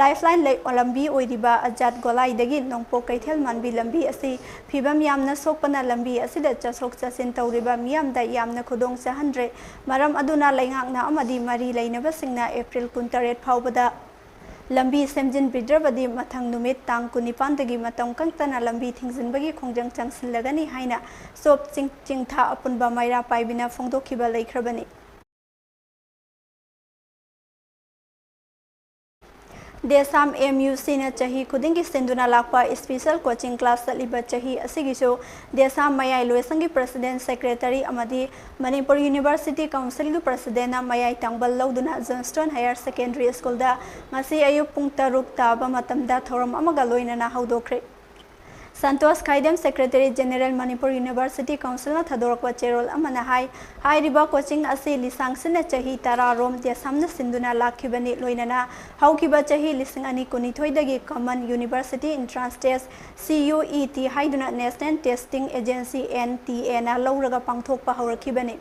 ꯂꯥꯏꯐꯂꯥꯏꯟ ꯂꯩ-, ꯂꯝꯕꯤ ꯑꯣꯏꯔꯤꯕ ꯑꯖꯥꯠ ꯒꯣꯂꯥꯏꯗꯒꯤ ꯅꯣꯡꯄꯣꯛ ꯀꯩꯊꯦꯜ ꯃꯥꯟꯕꯤ ꯂꯝꯕꯤ ꯑꯁꯤ ꯐꯤꯕꯝ ꯌꯥꯝꯅ ꯁꯣꯛꯄꯅ ꯂꯝꯕꯤ ꯑꯁꯤꯗ ꯆꯠꯊꯣꯛ ꯆꯠꯁꯤꯟ ꯇꯧꯔꯤꯕ ꯃꯤꯌꯥꯝꯗ ꯌꯥꯝꯅ ꯈꯨꯗꯣꯡ ꯆꯥꯍꯟꯗ꯭ꯔꯦ꯫ ꯃꯔꯝ ꯑꯗꯨꯅ ꯂꯩꯉꯥꯛꯅ ꯑꯃꯗꯤ ꯃꯔꯤ ꯂꯩꯅꯕꯁꯤꯡꯅ ꯑꯦꯄ꯭ꯔꯤꯜ ꯀꯨꯟꯇꯔꯦꯠ ꯐꯥꯎꯕꯗ ꯂꯝꯕꯤ ꯁꯦꯝꯖꯤꯟꯕꯤꯗ꯭ꯔꯕꯗꯤ ꯃꯊꯪ ꯅꯨꯃꯤꯠ ꯇꯥꯡ ꯀꯨꯟꯅꯤꯄꯥꯟꯗꯒꯤ ꯃꯇꯝ ꯀꯛꯇꯅ ꯂꯝꯕꯤ ꯊꯤꯡꯖꯤꯟꯕꯒꯤ ꯈꯣꯡꯖꯪ ꯆꯪꯁꯤꯜꯂꯒꯅꯤ ꯍꯥꯏꯅ ꯁꯣꯞ ꯆꯤꯡ-, ꯆꯤꯡꯊꯥ ꯑꯄꯨꯟꯕ ꯃꯩꯔꯥ ꯄꯥꯏꯕꯤꯅ ꯐꯣꯡꯗꯣꯛꯈꯤꯕ ꯂꯩꯈ꯭ꯔꯕꯅꯤ꯫ ꯗꯦꯁꯥꯝ ꯑꯦꯝ ꯌꯨ ꯁꯤꯅ ꯆꯍꯤ ꯈꯨꯗꯤꯡꯒꯤ ꯁꯤꯟꯗꯨꯅ ꯂꯥꯛꯄ special coaching class ꯆꯠꯂꯤꯕ ꯆꯍꯤ ꯑꯁꯤꯒꯤꯁꯨ ꯗꯦꯁꯥꯝ ꯃꯌꯥꯏ ꯂꯣꯏꯁꯪꯒꯤ president, secretary ꯑꯃꯗꯤ ꯃꯅꯤꯄꯨꯔ University Councilꯒꯤ presidentꯅ ꯃꯌꯥꯏ ꯇꯥꯡꯕꯜ ꯂꯧꯗꯨꯅ Johnston Higher Secondary Schoolꯗ ꯉꯁꯤ ꯑꯌꯨꯛ ꯄꯨꯡ ꯇꯔꯨꯛ ꯇꯥꯕ ꯃꯇꯝꯗ ꯊꯧꯔꯝ ꯑꯃꯒ ꯂꯣꯏꯅꯅ ꯍꯧꯗꯣꯛꯈ꯭ꯔꯦ꯫ ꯁꯟꯇꯣꯁ ꯈꯥꯏꯗꯦꯝ, Secretary General, Manipur University Councilꯅ ꯊꯥꯗꯣꯔꯛꯄ ꯆꯦꯔꯣꯜ ꯑꯃꯅ ꯍꯥꯏ, ꯍꯥꯏꯔꯤꯕ coaching ꯑꯁꯤ ꯂꯤꯁꯥꯡꯁꯤꯟꯅ ꯆꯍꯤ ꯇꯔꯥ ꯔꯣꯝ ꯗꯦꯁꯥꯝꯅ ꯁꯤꯟꯗꯨꯅ ꯂꯥꯛꯈꯤꯕꯅꯤ꯫ ꯂꯣꯏꯅꯅ ꯍꯧꯈꯤꯕ ꯆꯍꯤ ꯂꯤꯁꯤꯡ ꯑꯅꯤ ꯀꯨꯟꯅꯤꯊꯣꯏꯗꯒꯤ Common University Entrance Test, C U E T, ꯍꯥꯏꯗꯨꯅ National Testing Agency, N T Aꯅ ꯂꯧꯔꯒ ꯄꯥꯡꯊꯣꯛꯄ ꯍꯧꯔꯛꯈꯤꯕꯅꯤ꯫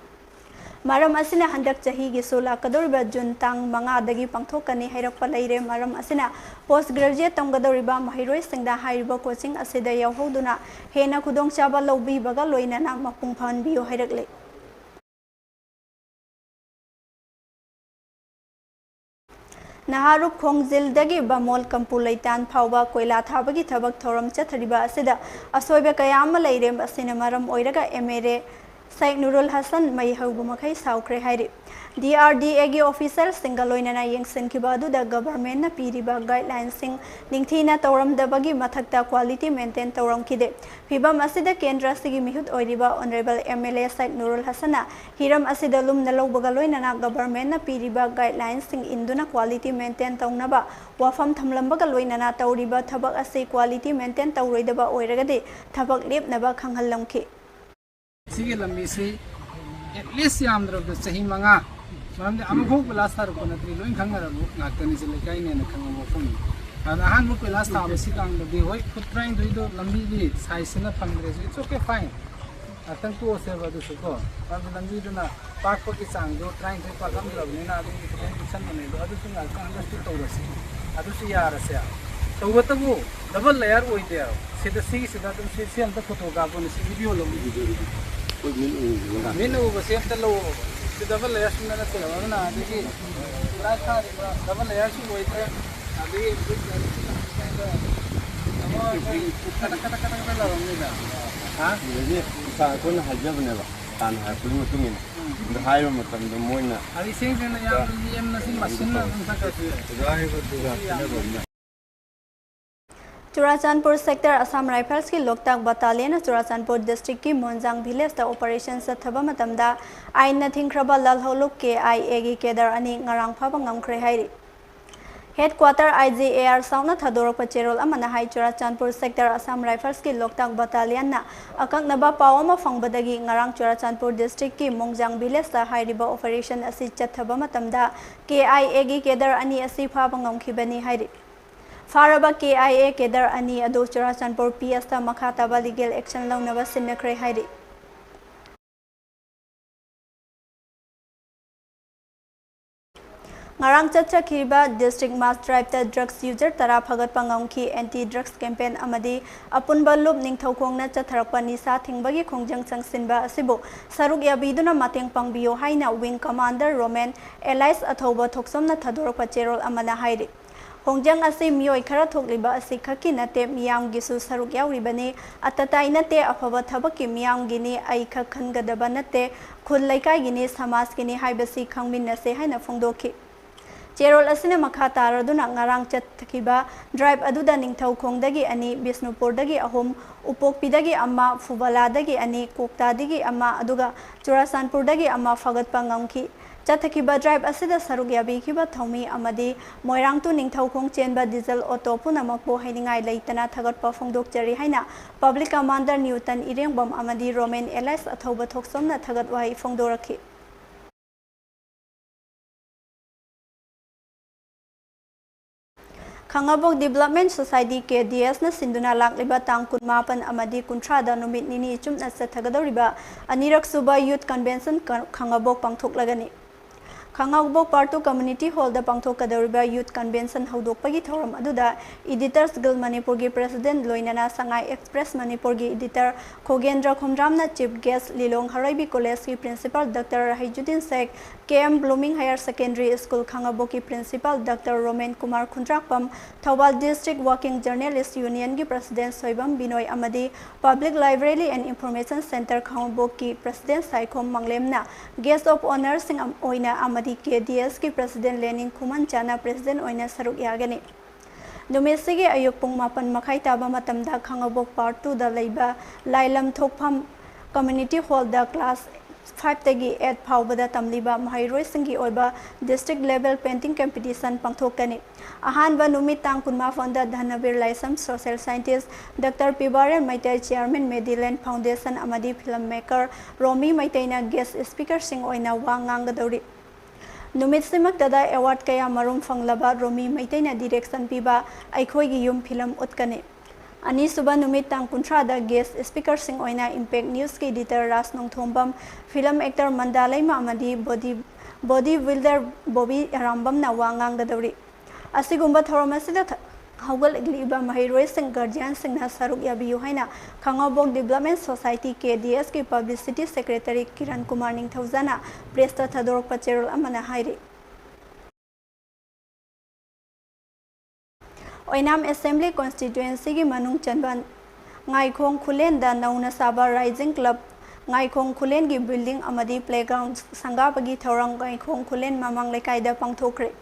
ꯃꯔꯝ ꯑꯁꯤꯅ ꯍꯟꯗꯛ ꯆꯍꯤꯒꯤꯁꯨ ꯂꯥꯛꯀꯗꯧꯔꯤꯕ ꯖꯨꯟ ꯇꯥꯡ ꯃꯉꯥꯗꯒꯤ ꯄꯥꯡꯊꯣꯛꯀꯅꯤ ꯍꯥꯏꯔꯛꯄ ꯂꯩꯔꯦ꯫ ꯃꯔꯝ ꯑꯁꯤꯅ post graduate ꯇꯝꯒꯗꯧꯔꯤꯕ ꯃꯍꯩꯔꯣꯏꯁꯤꯡꯗ ꯍꯥꯏꯔꯤꯕ coaching ꯑꯁꯤꯗ ꯌꯥꯎꯍꯧꯗꯨꯅ ꯍꯦꯟꯅ ꯈꯨꯗꯣꯡꯆꯥꯕ ꯂꯧꯕꯤꯕꯒ ꯂꯣꯏꯅꯅ ꯃꯄꯨꯡ ꯐꯥꯍꯟꯕꯤꯌꯨ ꯍꯥꯏꯔꯛꯂꯤ꯫ ꯅꯍꯥꯔꯨꯞ ꯈꯣꯡꯖꯤꯜꯗꯒꯤ ꯕꯥꯃꯣꯜ ꯀꯝꯄꯨ ꯂꯩꯇꯥꯟ ꯐꯥꯎꯕ ꯀꯣꯏꯂꯥ ꯊꯥꯕꯒꯤ ꯊꯕꯛ ꯊꯧꯔꯝ ꯆꯠꯊꯔꯤꯕ ꯑꯁꯤꯗ ꯑꯁꯣꯏꯕ ꯀꯌꯥ ꯑꯃ ꯂꯩꯔꯦ꯫ ꯑꯁꯤꯅ ꯃꯔꯝ ꯑꯣꯏꯔꯒ M L A ꯁꯥꯏꯗ ꯅꯨꯔꯨꯜ ꯍꯁꯟ ꯃꯩ ꯍꯧꯕ ꯃꯈꯩ ꯁꯥꯎꯈ꯭ꯔꯦ ꯍꯥꯏꯔꯤ꯫ D R D Aꯒꯤ officerꯁꯤꯡꯒ ꯂꯣꯏꯅꯅ ꯌꯦꯡꯁꯤꯟꯈꯤꯕ ꯑꯗꯨꯗ governmentꯅ ꯄꯤꯔꯤꯕ guidelinesꯁꯤꯡ ꯅꯤꯡꯊꯤꯅ ꯇꯧꯔꯝꯗꯕꯒꯤ ꯃꯊꯛꯇ quality maintain ꯇꯧꯔꯝꯈꯤꯗꯦ꯫ ꯐꯤꯚꯝ ꯑꯁꯤꯗ ꯀꯦꯟꯗ꯭ꯔ ꯑꯁꯤꯒꯤ ꯃꯤꯍꯨꯠ ꯑꯣꯏꯔꯤꯕ Honourable M L A ꯁꯥꯏꯗ ꯅꯨꯔꯨꯜ ꯍꯁꯟꯅ ꯍꯤꯔꯝ ꯑꯁꯤꯗ ꯂꯨꯝꯅ ꯂꯧꯕꯒ ꯂꯣꯏꯅꯅ governmentꯅ ꯄꯤꯔꯤꯕ guidelinesꯁꯤꯡ ꯏꯟꯗꯨꯅ quality maintain ꯇꯧꯅꯕ ꯋꯥꯐꯝ ꯊꯝꯂꯝꯕꯒ ꯂꯣꯏꯅꯅ ꯇꯧꯔꯤꯕ ꯊꯕꯛ ꯑꯁꯤ quality maintain ꯇꯧꯔꯣꯏꯗꯕ ꯑꯣꯏꯔꯒꯗꯤ ꯊꯕꯛ ꯂꯦꯞꯅꯕ ꯈꯪꯍꯜꯂꯝꯈꯤ꯫ ꯁꯤꯒꯤ ꯂꯝꯕꯤꯁꯤ at least ꯌꯥꯝꯗ꯭ꯔꯕꯗ ꯆꯍꯤ ꯃꯉꯥ, ꯃꯔꯝꯗꯤ ꯑꯃꯨꯛꯐꯥꯎ ꯀꯣꯏꯂꯥꯁ ꯊꯥꯔꯛꯄ ꯅꯠꯇ꯭ꯔꯤ, ꯂꯣꯏ ꯈꯪꯅꯔꯕ ꯉꯥꯛꯇꯅꯤ, ꯁꯤ ꯂꯩꯀꯥꯏꯅꯦꯅ ꯈꯪꯉꯕ ꯃꯐꯝꯅꯤ꯫ ꯑꯗ ꯑꯍꯥꯟꯕ ꯀꯣꯏꯂꯥꯁ ꯊꯥꯕꯁꯤ ꯀꯥꯟꯗꯗꯤ ꯍꯣꯏ ꯐꯨꯠ ꯇꯔꯥꯅꯤꯊꯣꯏꯗꯣ ꯂꯝꯕꯤꯒꯤ sizeꯁꯤꯅ ꯐꯪꯗ꯭ꯔꯦ, it's okay, fine, ꯉꯥꯛꯇꯪ ꯇꯣꯛꯑꯁꯦꯕ ꯑꯗꯨꯁꯨ ꯀꯣ, ꯃꯔꯝꯗꯤ ꯂꯝꯕꯤꯗꯨꯅ ꯄꯥꯛꯄꯒꯤ ꯆꯥꯡꯗꯣ ꯇꯔꯥꯅꯤꯊꯣꯏ ꯄꯥꯛꯂꯝꯗ꯭ꯔꯕꯅꯤꯅ ꯑꯗꯨꯒꯤ ꯈꯤꯇꯪ ꯄꯤꯛꯁꯟꯕꯅꯦ꯫ ꯑꯗꯣ ꯑꯗꯨꯁꯨ ꯉꯥꯛꯇꯪ understood ꯇꯧꯔꯁꯤ, ꯑꯗꯨꯁꯨ ꯌꯥꯔꯁꯦ꯫ ꯇꯧꯕꯇꯕꯨ double layer ꯑꯣꯏꯗꯦ꯫ ꯁꯤꯗ, ꯁꯤꯒꯤꯁꯤꯗ ꯑꯗꯨꯝ ꯁꯤ, ꯁꯤ ꯑꯝꯇ photo ꯀꯥꯞꯄꯣꯅꯦ, ꯁꯤ video ꯂꯧꯒꯦ꯫ ꯑꯩꯈꯣꯏ ꯃꯤꯠꯅ ꯎꯕ ꯉꯥꯛꯇ꯫ ꯃꯤꯠꯅ ꯎꯕꯁꯦ ꯑꯝꯇ ꯂꯧꯑꯣ꯫ ꯁꯤ double layer ꯁꯨꯝꯗ ꯅꯠꯇꯦꯕ, ꯑꯗꯨꯅ ꯑꯗꯒꯤ ꯄꯨꯔꯥ ꯊꯥꯔꯤꯕ double layer ꯁꯨ ꯑꯣꯏꯗ꯭ꯔꯦ꯫ ꯑꯗꯒꯤ ꯀꯗꯛ ꯀꯗꯛ ꯀꯗꯛ ꯀꯗꯛ ꯂꯥꯎꯔꯝꯅꯤꯗ꯫ ꯍꯥ? ꯁꯤꯗꯗꯤ ꯏꯁꯥ ꯑꯩꯈꯣꯏꯅ ꯍꯥꯏꯖꯕꯅꯦꯕ, ꯇꯥꯟꯅ ꯍꯥꯏꯔꯛꯄꯒꯤ ꯃꯇꯨꯡ ꯏꯟꯅ꯫ ꯎꯝ꯫ ꯍꯥꯏꯕ ꯃꯇꯝꯗ ꯃꯣꯏꯅ ꯑꯗꯩ ꯁꯦꯡ ꯁꯦꯡꯅ ꯌꯥꯝ ꯂꯦꯝꯅ ꯁꯤ ꯃꯁꯤꯟꯅ ꯑꯗꯨꯝ ꯆꯠꯈ꯭ꯔꯁꯨ ꯌꯥꯏ꯫ ꯑꯣꯖꯥ ꯍꯥꯏꯕꯗꯨꯒ ꯈꯦꯠꯅꯕ ꯑꯃ꯫ ꯆꯨꯔꯥꯆꯥꯟꯄꯨꯔ ꯁꯦꯛꯇꯔ ꯑꯁꯥꯝ ꯔꯥꯏꯐꯜꯁꯀꯤ ꯂꯣꯛꯇꯥꯛ ꯕꯇꯥꯂꯤꯌꯟꯅ ꯆꯨꯔꯥꯆꯥꯟꯄꯨꯔ ꯗꯤꯁꯇ꯭ꯔꯤꯛꯀꯤ ꯃꯣꯟꯖꯥꯡ ꯚꯤꯂꯦꯖꯇ ꯑꯣꯄꯔꯦꯁꯟ ꯆꯠꯊꯕ ꯃꯇꯝꯗ ꯑꯥꯏꯟꯅ ꯊꯤꯡꯈ꯭ꯔꯕ ꯂꯥꯜꯍꯧꯂꯨꯞ ꯀꯦ ꯑꯥꯏ ꯑꯦꯒꯤ ꯀꯦꯗꯔ ꯑꯅꯤ ꯉꯔꯥꯡ ꯐꯥꯕ ꯉꯝꯈ꯭ꯔꯦ ꯍꯥꯏꯔꯤ꯫ Headquarter I G A R ꯁꯥꯎꯠꯅ ꯊꯥꯗꯣꯔꯛꯄ ꯆꯦꯔꯣꯜ ꯑꯃꯅ ꯍꯥꯏ, ꯆꯨꯔꯥꯆꯥꯟꯄꯨꯔ ꯁꯦꯛꯇꯔ ꯑꯁꯥꯝ ꯔꯥꯏꯐꯜꯁꯀꯤ ꯂꯣꯛꯇꯥꯛ ꯕꯇꯥꯂꯤꯌꯟꯅ ꯑꯀꯛꯅꯕ ꯄꯥꯎ ꯑꯃ ꯐꯪꯕꯗꯒꯤ ꯉꯔꯥꯡ ꯆꯨꯔꯥꯆꯥꯟꯄꯨꯔ ꯗꯤꯁꯇ꯭ꯔꯤꯛꯀꯤ ꯃꯣꯡꯖꯥꯡ ꯚꯤꯂꯦꯖꯇ ꯍꯥꯏꯔꯤꯕ ꯑꯣꯄꯔꯦꯁꯟ ꯑꯁꯤ ꯆꯠꯊꯕ ꯃꯇꯝꯗ ꯀꯦ ꯑꯥꯏ ꯑꯦꯒꯤ ꯀꯦꯗꯔ ꯑꯅꯤ ꯑꯁꯤ ꯐꯥꯕ ꯉꯝꯈꯤꯕꯅꯤ ꯍꯥꯏꯔꯤ꯫ ꯐꯥꯔꯕ ꯀꯦ ꯑꯥꯏ ꯑꯦ ꯀꯦꯗꯔ ꯑꯅꯤ ꯑꯗꯨ ꯆꯨꯔꯥꯆꯥꯟꯄꯨꯔ ꯄꯤ ꯑꯦꯁꯇ ꯃꯈꯥ ꯇꯥꯕ ꯂꯤꯒꯦꯜ ꯑꯦꯛꯁꯟ ꯂꯧꯅꯕ ꯁꯤꯟꯅꯈ꯭ꯔꯦ ꯍꯥꯏꯔꯤ꯫ ꯉꯔꯥꯡ ꯆꯠꯆꯈꯤꯕ ꯗꯤꯁꯇ꯭ꯔꯤꯛ ꯃꯥꯁ ꯗ꯭ꯔꯥꯏꯚꯇ ꯗ꯭ꯔꯒꯁ ꯌꯨꯖꯔ ꯇꯔꯥ ꯐꯒꯠꯄ ꯉꯝꯈꯤ꯫ ꯑꯦꯟꯇꯤ ꯗ꯭ꯔꯒꯁ ꯀꯦꯝꯄꯦꯟ ꯑꯃꯗꯤ ꯑꯄꯨꯟꯕ ꯂꯨꯞ ꯅꯤꯡꯊꯧꯈꯣꯡꯅ ꯆꯠꯊꯔꯛꯄ ꯅꯤꯁꯥ ꯊꯤꯡꯕꯒꯤ ꯈꯣꯡꯖꯪ ꯆꯪꯁꯤꯟꯕ ꯑꯁꯤꯕꯨ ꯁꯔꯨꯛ ꯌꯥꯕꯤꯗꯨꯅ ꯃꯇꯦꯡ ꯄꯥꯡꯕꯤꯌꯨ ꯍꯥꯏꯅ ꯋꯤꯡ ꯀꯃꯥꯟꯗꯔ ꯔꯣꯃꯦꯟ ꯑꯦꯂꯥꯏꯁ ꯑꯊꯧꯕ ꯊꯣꯛꯆꯣꯝꯅ ꯊꯥꯗꯣꯔꯛꯄ ꯆꯦꯔꯣꯜ ꯑꯃꯅ ꯍꯥꯏꯔꯤ꯫ ꯈꯣꯡꯖꯪ ꯑꯁꯤ ꯃꯤꯑꯣꯏ ꯈꯔ ꯊꯣꯛꯂꯤꯕ ꯑꯁꯤ ꯈꯛꯀꯤ ꯅꯠꯇꯦ, ꯃꯤꯌꯥꯝꯒꯤꯁꯨ ꯁꯔꯨꯛ ꯌꯥꯎꯔꯤꯕꯅꯤ꯫ ꯑꯇꯇꯥꯏ ꯅꯠꯇꯦ, ꯑꯐꯕ ꯊꯕꯛꯀꯤ ꯃꯤꯌꯥꯝꯒꯤꯅꯤ, ꯑꯩ ꯈꯛ ꯈꯟꯒꯗꯕ ꯅꯠꯇꯦ, ꯈꯨꯜ ꯂꯩꯀꯥꯏꯒꯤꯅꯤ, ꯁꯃꯥꯖꯀꯤꯅꯤ ꯍꯥꯏꯕꯁꯤ ꯈꯪꯃꯤꯟꯅꯁꯦ ꯍꯥꯏꯅ ꯐꯣꯡꯗꯣꯛꯈꯤ꯫ ꯆꯦꯔꯣꯜ ꯑꯁꯤꯅ ꯃꯈꯥ ꯇꯥꯔꯗꯨꯅ ꯉꯔꯥꯡ ꯆꯠꯊꯈꯤꯕ ꯗ꯭ꯔꯥꯏꯚ ꯑꯗꯨꯗ ꯅꯤꯡꯊꯧꯈꯣꯡꯗꯒꯤ ꯑꯅꯤ, ꯕꯤꯁꯅꯨꯄꯨꯔꯗꯒꯤ ꯑꯍꯨꯝ, ꯎꯄꯣꯛꯄꯤꯗꯒꯤ ꯑꯃ, ꯐꯨꯕꯂꯥꯗꯒꯤ ꯑꯅꯤ, ꯀꯣꯛꯇꯥꯗꯒꯤ ꯑꯃ, ꯑꯗꯨꯒ ꯆꯨꯔꯥꯆꯥꯟꯄꯨꯔꯗꯒꯤ ꯑꯃ ꯐꯒꯠꯄ ꯉꯝꯈꯤ꯫ ꯆꯠꯊꯈꯤꯕ ꯗ꯭ꯔꯥꯏꯚ ꯑꯁꯤꯗ ꯁꯔꯨꯛ ꯌꯥꯕꯤꯈꯤꯕ ꯊꯧꯃꯤ ꯑꯃꯗꯤ ꯃꯣꯏꯔꯥꯡ ꯇꯨ ꯅꯤꯡꯊꯧꯈꯣꯡ ꯆꯦꯟꯕ ꯗꯤꯖꯜ ꯑꯣꯇꯣ ꯄꯨꯝꯅꯃꯛꯄꯨ ꯍꯥꯏꯅꯤꯡꯉꯥꯏ ꯂꯩꯇꯅ ꯊꯥꯒꯠꯄ ꯐꯣꯡꯗꯣꯛꯆꯔꯤ ꯍꯥꯏꯅ ꯄꯕ꯭ꯂꯤꯛ ꯀꯃꯥꯟꯗꯔ ꯅ꯭ꯌꯨꯇꯟ ꯏꯔꯦꯡꯕꯝ ꯑꯃꯗꯤ ꯔꯣꯃꯦꯟ ꯑꯦꯂꯥꯏꯁ ꯑꯊꯧꯕ ꯊꯣꯛꯆꯣꯝꯅ ꯊꯥꯒꯠ ꯋꯥꯍꯩ ꯐꯣꯡꯗꯣꯔꯛꯈꯤ꯫ ꯈꯥꯉꯕꯣꯛ ꯗꯤꯕꯂꯞꯃꯦꯟ ꯁꯣꯁꯥꯏꯇꯤ, ꯀꯦ ꯗꯤ ꯑꯦꯁꯅ ꯁꯤꯟꯗꯨꯅ ꯂꯥꯛꯂꯤꯕ ꯇꯥꯡ ꯀꯨꯟꯃꯥꯄꯟ ꯑꯃꯗꯤ ꯀꯨꯟꯊ꯭ꯔꯥꯗ ꯅꯨꯃꯤꯠ ꯅꯤꯅꯤ ꯆꯨꯞꯅ ꯆꯠꯊꯒꯗꯧꯔꯤꯕ ꯑꯅꯤꯔꯛ ꯁꯨꯕ ꯌꯨꯊ ꯀꯟꯚꯦꯟꯁꯟ ꯈꯥꯉꯕꯣꯛ ꯄꯥꯡꯊꯣꯛꯂꯒꯅꯤ꯫ Khangabok Part Two Community Hall ꯗ ꯄꯥꯡꯊꯣꯛꯀꯗꯧꯔꯤꯕ Youth Convention ꯍꯧꯗꯣꯛꯄꯒꯤ ꯊꯧꯔꯝ ꯑꯗꯨꯗ Editors Guild ꯃꯅꯤꯄꯨꯔꯒꯤ President ꯂꯣꯏꯅꯅ Sangai Express ꯃꯅꯤꯄꯨꯔꯒꯤ Editor ꯈꯣꯒꯦꯟꯗ꯭ꯔ ꯈꯣꯝꯗ꯭ꯔꯥꯝꯅ Chief Guest, Lilong Haoreibi College ꯀꯤ Principal Doctor Rahijuddin Sekh, K M Blooming Higher Secondary School ꯈꯥꯉꯕꯣꯛꯀꯤ Principal Doctor ꯔꯣꯃꯦꯟ ꯀꯨꯃꯥꯔ ꯈꯨꯟꯗ꯭ꯔꯥꯛꯄꯝ, Thoubal District Working Journalist Union ꯒꯤ President ꯁꯣꯏꯕꯝ ꯕꯤꯅꯣꯏ ꯑꯃꯗꯤ Public Library and Information Centre ꯈꯥꯉꯕꯣꯛꯀꯤ President Saikhom ꯃꯪꯂꯦꯝꯅ Guest of Honour ꯁꯤꯡ ꯑꯝ-, ꯑꯣꯏꯅ ꯑꯃꯗꯤ K D S ꯀꯤ President ꯂꯦꯅꯤꯟ ꯈꯨꯃꯟꯆꯥꯅ President ꯑꯣꯏꯅ ꯁꯔꯨꯛ ꯌꯥꯒꯅꯤ꯫ ꯅꯨꯃꯤꯠꯁꯤꯒꯤ ꯑꯌꯨꯛ ꯄꯨꯡ ꯃꯥꯄꯟ ꯃꯈꯥꯏ ꯇꯥꯕ ꯃꯇꯝꯗ ꯈꯥꯉꯕꯣꯛ Part Two ꯗ ꯂꯩꯕ ꯂꯥꯏꯂꯝ ꯊꯣꯛꯐꯝ Community Hall ꯗ Class five ꯇꯒꯤ eight ꯐꯥꯎꯕꯗ ꯇꯝꯂꯤꯕ ꯃꯍꯩꯔꯣꯏꯁꯤꯡꯒꯤ ꯑꯣꯏꯕ District Level Painting Competition ꯄꯥꯡꯊꯣꯛꯀꯅꯤ꯫ ꯑꯍꯥꯟꯕ ꯅꯨꯃꯤꯠ ꯇꯥꯡ ꯀꯨꯟꯃꯥꯄꯟꯗ ꯙꯅꯕꯤꯔ ꯂꯥꯏꯁ꯭ꯔꯝ Social Scientist Doctor ꯄꯤꯕꯥꯔꯦꯟ Meitei, Chairman Mediland Foundation ꯑꯃꯗꯤ Film Maker ꯔꯣꯃꯤ ꯃꯩꯇꯩꯅ Guest Speaker ꯁꯤꯡ ꯑꯣꯏꯅ ꯋꯥ ꯉꯥꯡꯒꯗꯧꯔꯤ꯫ ꯅꯨꯃꯤꯠꯁꯤꯃꯛꯇꯗ award ꯀꯌꯥ ꯃꯔꯨꯝ ꯐꯪꯂꯕ ꯔꯣꯃꯤ ꯃꯩꯇꯩꯅ direction ꯄꯤꯕ ꯑꯩꯈꯣꯏꯒꯤ ꯌꯨꯝ film ꯎꯠꯀꯅꯤ꯫ ꯑꯅꯤꯁꯨꯕ ꯅꯨꯃꯤꯠ ꯇꯥꯡ ꯀꯨꯟꯊ꯭ꯔꯥꯗ Guest Speaker ꯁꯤꯡ ꯑꯣꯏꯅ Impact News ꯀꯤ Editor ꯔꯥꯖ ꯅꯣꯡꯊꯣꯝꯕꯝ, Film Actor ꯃꯟꯗꯥ ꯂꯩꯃ ꯑꯃꯗꯤ Body, Body Builder ꯕꯣꯕꯤ ꯑꯔꯥꯝꯕꯝꯅ ꯋꯥ ꯉꯥꯡꯒꯗꯧꯔꯤ꯫ ꯑꯁꯤꯒꯨꯝꯕ ꯊꯧꯔꯝ ꯑꯁꯤꯗ ꯊ-, ꯍꯧꯒꯠꯂꯛꯂꯤꯕ ꯃꯍꯩꯔꯣꯏꯁꯤꯡ, guardian ꯁꯤꯡꯅ ꯁꯔꯨꯛ ꯌꯥꯕꯤꯌꯨ ꯍꯥꯏꯅ ꯈꯥꯉꯕꯣꯛ Development Society, K D S ꯀꯤ Publicity Secretary Kiran Kumar ꯅꯤꯡꯊꯧꯖꯥꯅ Press ꯇ ꯊꯥꯗꯣꯔꯛꯄ ꯆꯦꯔꯣꯜ ꯑꯃꯅ ꯍꯥꯏꯔꯤ꯫ ꯑꯣꯏꯅꯥꯝ Assembly Constituency ꯒꯤ ꯃꯅꯨꯡ ꯆꯟꯕ ꯉꯥꯏꯈꯣꯡ ꯈꯨꯂꯦꯟꯗ ꯅꯧꯅ ꯁꯥꯕ Rising Club ꯉꯥꯏꯈꯣꯡ ꯈꯨꯂꯦꯟꯒꯤ building ꯑꯃꯗꯤ playground ꯁꯪꯒꯥꯕꯒꯤ ꯊꯧꯔꯝ ꯉꯥꯏꯈꯣꯡ ꯈꯨꯂꯦꯟ ꯃꯃꯥꯡ ꯂꯩꯀꯥꯏꯗ ꯄꯥꯡꯊꯣꯛꯈ꯭ꯔꯦ꯫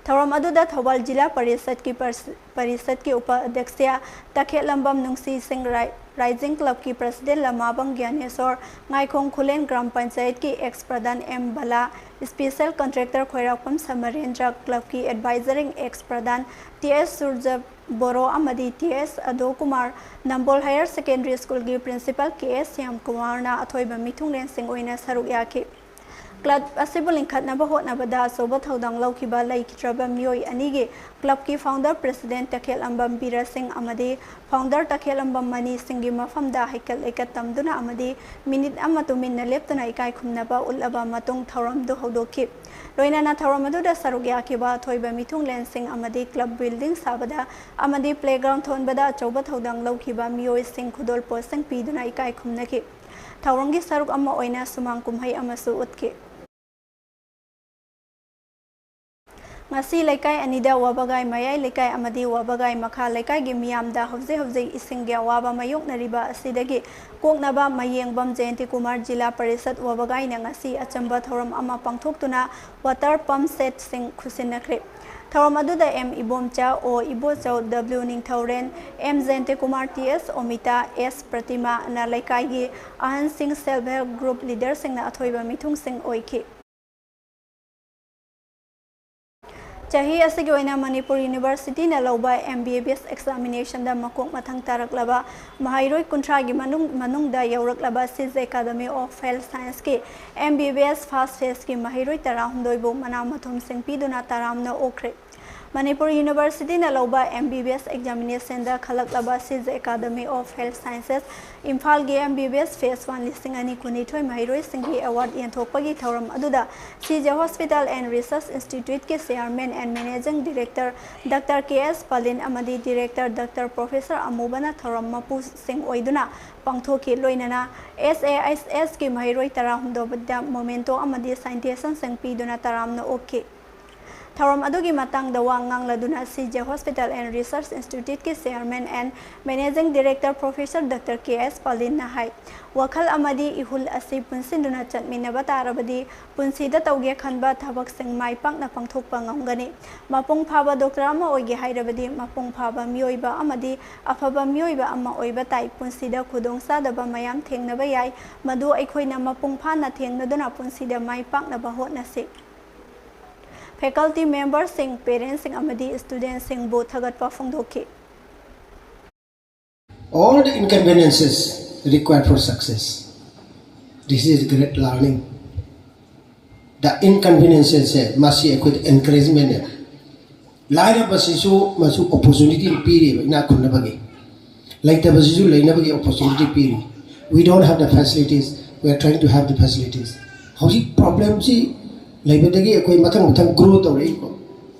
ꯊꯧꯔꯝ ꯑꯗꯨꯗ ꯊꯧꯕꯥꯜ ꯖꯤꯂꯥ ꯄꯔꯤꯁꯠꯀꯤ ꯄꯔꯁ-, ꯄꯔꯤꯁꯠꯀꯤ ꯎꯄꯥꯙ꯭ꯌꯛꯁ ꯇꯈꯦꯠꯂꯝꯕꯝ ꯅꯨꯡꯁꯤ ꯁꯤꯡ, ꯔꯥꯏ-, Rising Club ꯀꯤ President ꯂꯃꯥꯕꯝ ꯒ꯭ꯌꯥꯅꯦꯁꯣꯔ, ꯉꯥꯏꯈꯣꯡ ꯈꯨꯂꯦꯟ ꯒ꯭ꯔꯥꯝ ꯄꯟꯆꯥꯌꯠꯀꯤ ex ꯄ꯭ꯔꯙꯥꯟ ꯑꯦꯝ ꯕꯂꯥ, Special Contractor ꯈꯣꯏꯔꯥꯛꯄꯝ ꯁꯃꯔꯦꯟꯗ꯭ꯔ, club ꯀꯤ advisor ex ꯄ꯭ꯔꯙꯥꯟ ꯇꯤ ꯑꯦꯁ ꯁꯨꯔꯖ ꯕꯣꯔꯣ ꯑꯃꯗꯤ ꯇꯤ ꯑꯦꯁ ꯑꯗꯣ ꯀꯨꯃꯥꯔ, ꯅꯝꯕꯣꯜ Higher Secondary School ꯒꯤ Principal ꯀꯦ ꯑꯦꯁ ꯁ꯭ꯌꯥꯝ ꯀꯨꯃꯥꯔꯅ ꯑꯊꯣꯏꯕ ꯃꯤꯊꯨꯡꯂꯦꯟꯁꯤꯡ ꯑꯣꯏꯅ ꯁꯔꯨꯛ ꯌꯥꯈꯤ꯫ ꯀ꯭ꯂꯕ ꯑꯁꯤꯕꯨ ꯂꯤꯡꯈꯠꯅꯕ ꯍꯣꯠꯅꯕꯗ ꯑꯆꯧꯕ ꯊꯧꯗꯥꯡ ꯂꯧꯈꯤꯕ ꯂꯩꯈꯤꯗ꯭ꯔꯕ ꯃꯤꯑꯣꯏ ꯑꯅꯤꯒꯤ ꯀ꯭ꯂꯕꯀꯤ ꯐꯥꯎꯟꯗꯔ ꯄ꯭ꯔꯦꯁꯤꯗꯦꯟꯠ ꯇꯈꯦꯜꯂꯝꯕꯝ ꯕꯤꯔ ꯁꯤꯡ ꯑꯃꯗꯤ ꯐꯥꯎꯟꯗꯔ ꯇꯈꯦꯜꯂꯝꯕꯝ ꯃꯅꯤ ꯁꯤꯡꯒꯤ ꯃꯐꯝꯗ ꯍꯩꯀꯠ ꯂꯩꯀꯠ ꯇꯝꯗꯨꯅ ꯑꯃꯗꯤ ꯃꯤꯅꯤꯠ ꯑꯃ ꯇꯨꯃꯤꯟꯅ ꯂꯦꯞꯇꯨꯅ ꯏꯀꯥꯏ ꯈꯨꯝꯅꯕ ꯎꯠꯂꯕ ꯃꯇꯨꯡ ꯊꯧꯔꯝꯗꯨ ꯍꯧꯗꯣꯛꯈꯤ꯫ ꯂꯣꯏꯅꯅ ꯊꯧꯔꯝ ꯑꯗꯨꯗ ꯁꯔꯨꯛ ꯌꯥꯈꯤꯕ ꯑꯊꯣꯏꯕ ꯃꯤꯊꯨꯡꯂꯦꯟꯁꯤꯡ ꯑꯃꯗꯤ ꯀ꯭ꯂꯕ ꯕꯤꯜꯗꯤꯡ ꯁꯥꯕꯗ ꯑꯃꯗꯤ ꯄ꯭ꯂꯦꯒ꯭ꯔꯥꯎꯟ ꯊꯣꯟꯕꯗ ꯑꯆꯧꯕ ꯊꯧꯗꯥꯡ ꯂꯧꯈꯤꯕ ꯃꯤꯑꯣꯏꯁꯤꯡ ꯈꯨꯗꯣꯜꯄꯣꯠꯁꯤꯡ ꯄꯤꯗꯨꯅ ꯏꯀꯥꯏ ꯈꯨꯝꯅꯈꯤ꯫ ꯊꯧꯔꯝꯒꯤ ꯁꯔꯨꯛ ꯑꯃ ꯑꯣꯏꯅ ꯁꯨꯃꯥꯡ ꯀꯨꯝꯍꯩ ꯑꯃꯁꯨ ꯎꯠꯈꯤ꯫ ꯉꯁꯤ ꯂꯩꯀꯥꯏ ꯑꯅꯤꯗ ꯋꯥꯕꯒꯥꯏ ꯃꯌꯥꯏ ꯂꯩꯀꯥꯏ ꯑꯃꯗꯤ ꯋꯥꯕꯒꯥꯏ ꯃꯈꯥ ꯂꯩꯀꯥꯏꯒꯤ ꯃꯤꯌꯥꯝꯗ ꯍꯧꯖꯤꯛ ꯍꯧꯖꯤꯛ ꯏꯁꯤꯡꯒꯤ ꯑꯋꯥꯕ ꯃꯥꯌꯣꯛꯅꯔꯤꯕ ꯑꯁꯤꯗꯒꯤ ꯀꯣꯛꯅꯕ ꯃꯌꯦꯡꯕꯝ ꯖꯌꯟꯇꯤ ꯀꯨꯃꯥꯔ ꯖꯤꯂꯥ ꯄꯔꯤꯁꯠ ꯋꯥꯕꯒꯥꯏꯅ ꯉꯁꯤ ꯑꯆꯝꯕ ꯊꯧꯔꯝ ꯑꯃ ꯄꯥꯡꯊꯣꯛꯇꯨꯅ ꯋꯥꯇꯔ ꯄꯝꯞ ꯁꯦꯠꯁꯤꯡ ꯈꯨꯠꯁꯤꯟꯅꯈ꯭ꯔꯦ꯫ ꯊꯧꯔꯝ ꯑꯗꯨꯗ M Ibomcha, O Ibochou, W Ningthouren, M Jayanti Kumar, T S Omita, S ꯄ꯭ꯔꯇꯤꯃꯥꯅ ꯂꯩꯀꯥꯏꯒꯤ ꯑꯍꯟꯁꯤꯡ, ꯁꯦꯜꯐ ꯍꯦꯜꯞ ꯒ꯭ꯔꯨꯞ ꯂꯤꯗꯔꯁꯤꯡꯅ ꯑꯊꯣꯏꯕ ꯃꯤꯊꯨꯡꯁꯤꯡ ꯑꯣꯏꯈꯤ꯫ ꯆꯍꯤ ꯑꯁꯤꯒꯤ ꯑꯣꯏꯅ ꯃꯅꯤꯄꯨꯔ ꯌꯨꯅꯤꯚꯔꯁꯤꯇꯤꯅ ꯂꯧꯕ ꯑꯦꯝ ꯕꯤ ꯕꯤ ꯑꯦꯁ ꯑꯦꯛꯖꯥꯃꯤꯅꯦꯁꯟꯗ ꯃꯀꯣꯛ ꯃꯊꯪ ꯇꯥꯔꯛꯂꯕ ꯃꯍꯩꯔꯣꯏ ꯀꯨꯟꯊ꯭ꯔꯥꯒꯤ ꯃꯅꯨꯡ-, ꯃꯅꯨꯡꯗ ꯌꯧꯔꯛꯂꯕ ꯁꯤꯖ ꯑꯦꯀꯥꯗꯃꯤ ꯑꯣꯐ ꯍꯦꯜꯊ ꯁꯥꯏꯟꯁꯀꯤ ꯑꯦꯝ ꯕꯤ ꯕꯤ ꯑꯦꯁ ꯐꯥꯔꯁ ꯐꯦꯖꯀꯤ ꯃꯍꯩꯔꯣꯏ ꯇꯔꯥꯍꯨꯝꯗꯣꯏꯕꯨ ꯃꯅꯥ ꯃꯊꯨꯝꯁꯤꯡ ꯄꯤꯗꯨꯅ ꯇꯔꯥꯝꯅ ꯑꯣꯛꯈ꯭ꯔꯦ꯫ ꯃꯅꯤꯄꯨꯔ ꯌꯨꯅꯤꯚꯔꯁꯤꯇꯤꯅ ꯂꯧꯕ ꯑꯦꯝ ꯕꯤ ꯕꯤ ꯑꯦꯁ ꯑꯦꯛꯖꯥꯃꯤꯅꯦꯁꯟꯗ ꯈꯜꯂꯛꯂꯕ Shija academy of health sciences ꯏꯝꯐꯥꯜꯒꯤ M B B S phase one ꯂꯤꯁꯤꯡ ꯑꯅꯤ ꯀꯨꯟꯅꯤꯊꯣꯏ ꯃꯍꯩꯔꯣꯏꯁꯤꯡꯒꯤ ꯑꯦꯋꯥꯔꯗ ꯌꯦꯟꯊꯣꯛꯄꯒꯤ ꯊꯧꯔꯝ ꯑꯗꯨꯗ ꯁꯤꯖ ꯍꯣꯁꯄꯤꯇꯥꯜ ꯑꯦꯟ ꯔꯤꯁꯔꯁ ꯏꯟꯁꯇꯤꯇ꯭ꯌꯨꯠꯀꯤ chairman and managing director doctor K S Palin ꯑꯃꯗꯤ ꯗꯤꯔꯦꯛꯇꯔ ꯗꯥꯛꯇꯔ ꯄ꯭ꯔꯣꯐꯦꯁꯔ ꯑꯃꯨꯕꯅ ꯊꯧꯔꯝ ꯃꯄꯨꯁꯤꯡ ꯑꯣꯏꯗꯨꯅ ꯄꯥꯡꯊꯣꯛꯈꯤ꯫ ꯂꯣꯏꯅꯅ ꯑꯦꯁ ꯑꯦ ꯑꯦꯁ ꯑꯦꯁꯀꯤ ꯃꯍꯩꯔꯣꯏ ꯇꯔꯥꯍꯨꯝꯗꯣꯏꯗ ꯃꯣꯃꯦꯟꯇꯣ ꯑꯃꯗꯤ ꯁꯥꯏꯟꯇꯦꯁꯟꯁꯤꯡ ꯄꯤꯗꯨꯅ ꯇꯔꯥꯝꯅ ꯑꯣꯛꯈꯤ꯫ ꯊꯧꯔꯝ ꯑꯗꯨꯒꯤ ꯃꯇꯥꯡꯗ ꯋꯥ ꯉꯥꯡꯂꯗꯨꯅ ꯁꯤꯖ ꯍꯣꯁꯄꯤꯇꯥꯜ ꯑꯦꯟ ꯔꯤꯁꯔꯁ ꯏꯟꯁꯇꯤꯇ꯭ꯌꯨꯠꯀꯤ chairman and managing director professor doctor K S ꯄꯥꯂꯤꯟꯅ ꯍꯥꯏ, ꯋꯥꯈꯜ ꯑꯃꯗꯤ ꯏꯍꯨꯜ ꯑꯁꯤ ꯄꯨꯟꯁꯤꯟꯗꯨꯅ ꯆꯠꯃꯤꯟꯅꯕ ꯇꯥꯔꯕꯗꯤ ꯄꯨꯟꯁꯤꯗ ꯇꯧꯒꯦ ꯈꯟꯕ ꯊꯕꯛꯁꯤꯡ ꯃꯥꯏ ꯄꯥꯛꯅ ꯄꯥꯡꯊꯣꯛꯄ ꯉꯝꯒꯅꯤ꯫ ꯃꯄꯨꯡ ꯐꯥꯕ ꯗꯣꯛꯇꯔ ꯑꯃ ꯑꯣꯏꯒꯦ ꯍꯥꯏꯔꯕꯗꯤ ꯃꯄꯨꯡ ꯐꯥꯕ ꯃꯤꯑꯣꯏꯕ ꯑꯃꯗꯤ ꯑꯐꯕ ꯃꯤꯑꯣꯏꯕ ꯑꯃ ꯑꯣꯏꯕ ꯇꯥꯏ꯫ ꯄꯨꯟꯁꯤꯗ ꯈꯨꯗꯣꯡꯆꯥꯗꯕ ꯃꯌꯥꯝ ꯊꯦꯡꯅꯕ ꯌꯥꯏ, ꯃꯗꯨ ꯑꯩꯈꯣꯏꯅ ꯃꯄꯨꯡ ꯐꯥꯅ ꯊꯦꯡꯅꯗꯨꯅ ꯄꯨꯟꯁꯤꯗ ꯃꯥꯏ ꯄꯥꯛꯅꯕ ꯍꯣꯠꯅꯁꯤ꯫ ꯐꯦꯀꯜꯇꯤ ꯃꯦꯝꯕꯔꯁꯤꯡ, ꯄꯦꯔꯦꯟꯁꯁꯤꯡ ꯑꯃꯗꯤ ꯁ꯭ꯇꯨꯗꯦꯟꯠꯁꯤꯡꯕꯨ ꯊꯥꯒꯠꯄ ꯐꯣꯡꯗꯣꯛꯈꯤ꯫ All the inconveniences required for success. This is great learning. Inconveniences ꯁꯦ ꯃꯁꯤ ꯑꯩꯈꯣꯏꯗ encouragement ꯅꯦ꯫ ꯂꯥꯏꯔꯕꯁꯤꯁꯨ ꯃꯁꯨ opportunity ꯄꯤꯔꯤꯕ ꯏꯅꯥꯛ ꯈꯨꯟꯅꯕꯒꯤ, ꯂꯩꯇꯕꯁꯤꯁꯨ ꯂꯩꯅꯕꯒꯤ opportunity ꯄꯤꯔꯤ꯫ We don't have the facilities, we are trying to have the facilities. ꯍꯧꯖꯤꯛ problem ꯁꯤ ꯂꯩꯕꯗꯒꯤ ꯑꯩꯈꯣꯏ ꯃꯊꯪ ꯃꯊꯪ grow ꯇꯧꯔꯛꯏꯀꯣ꯫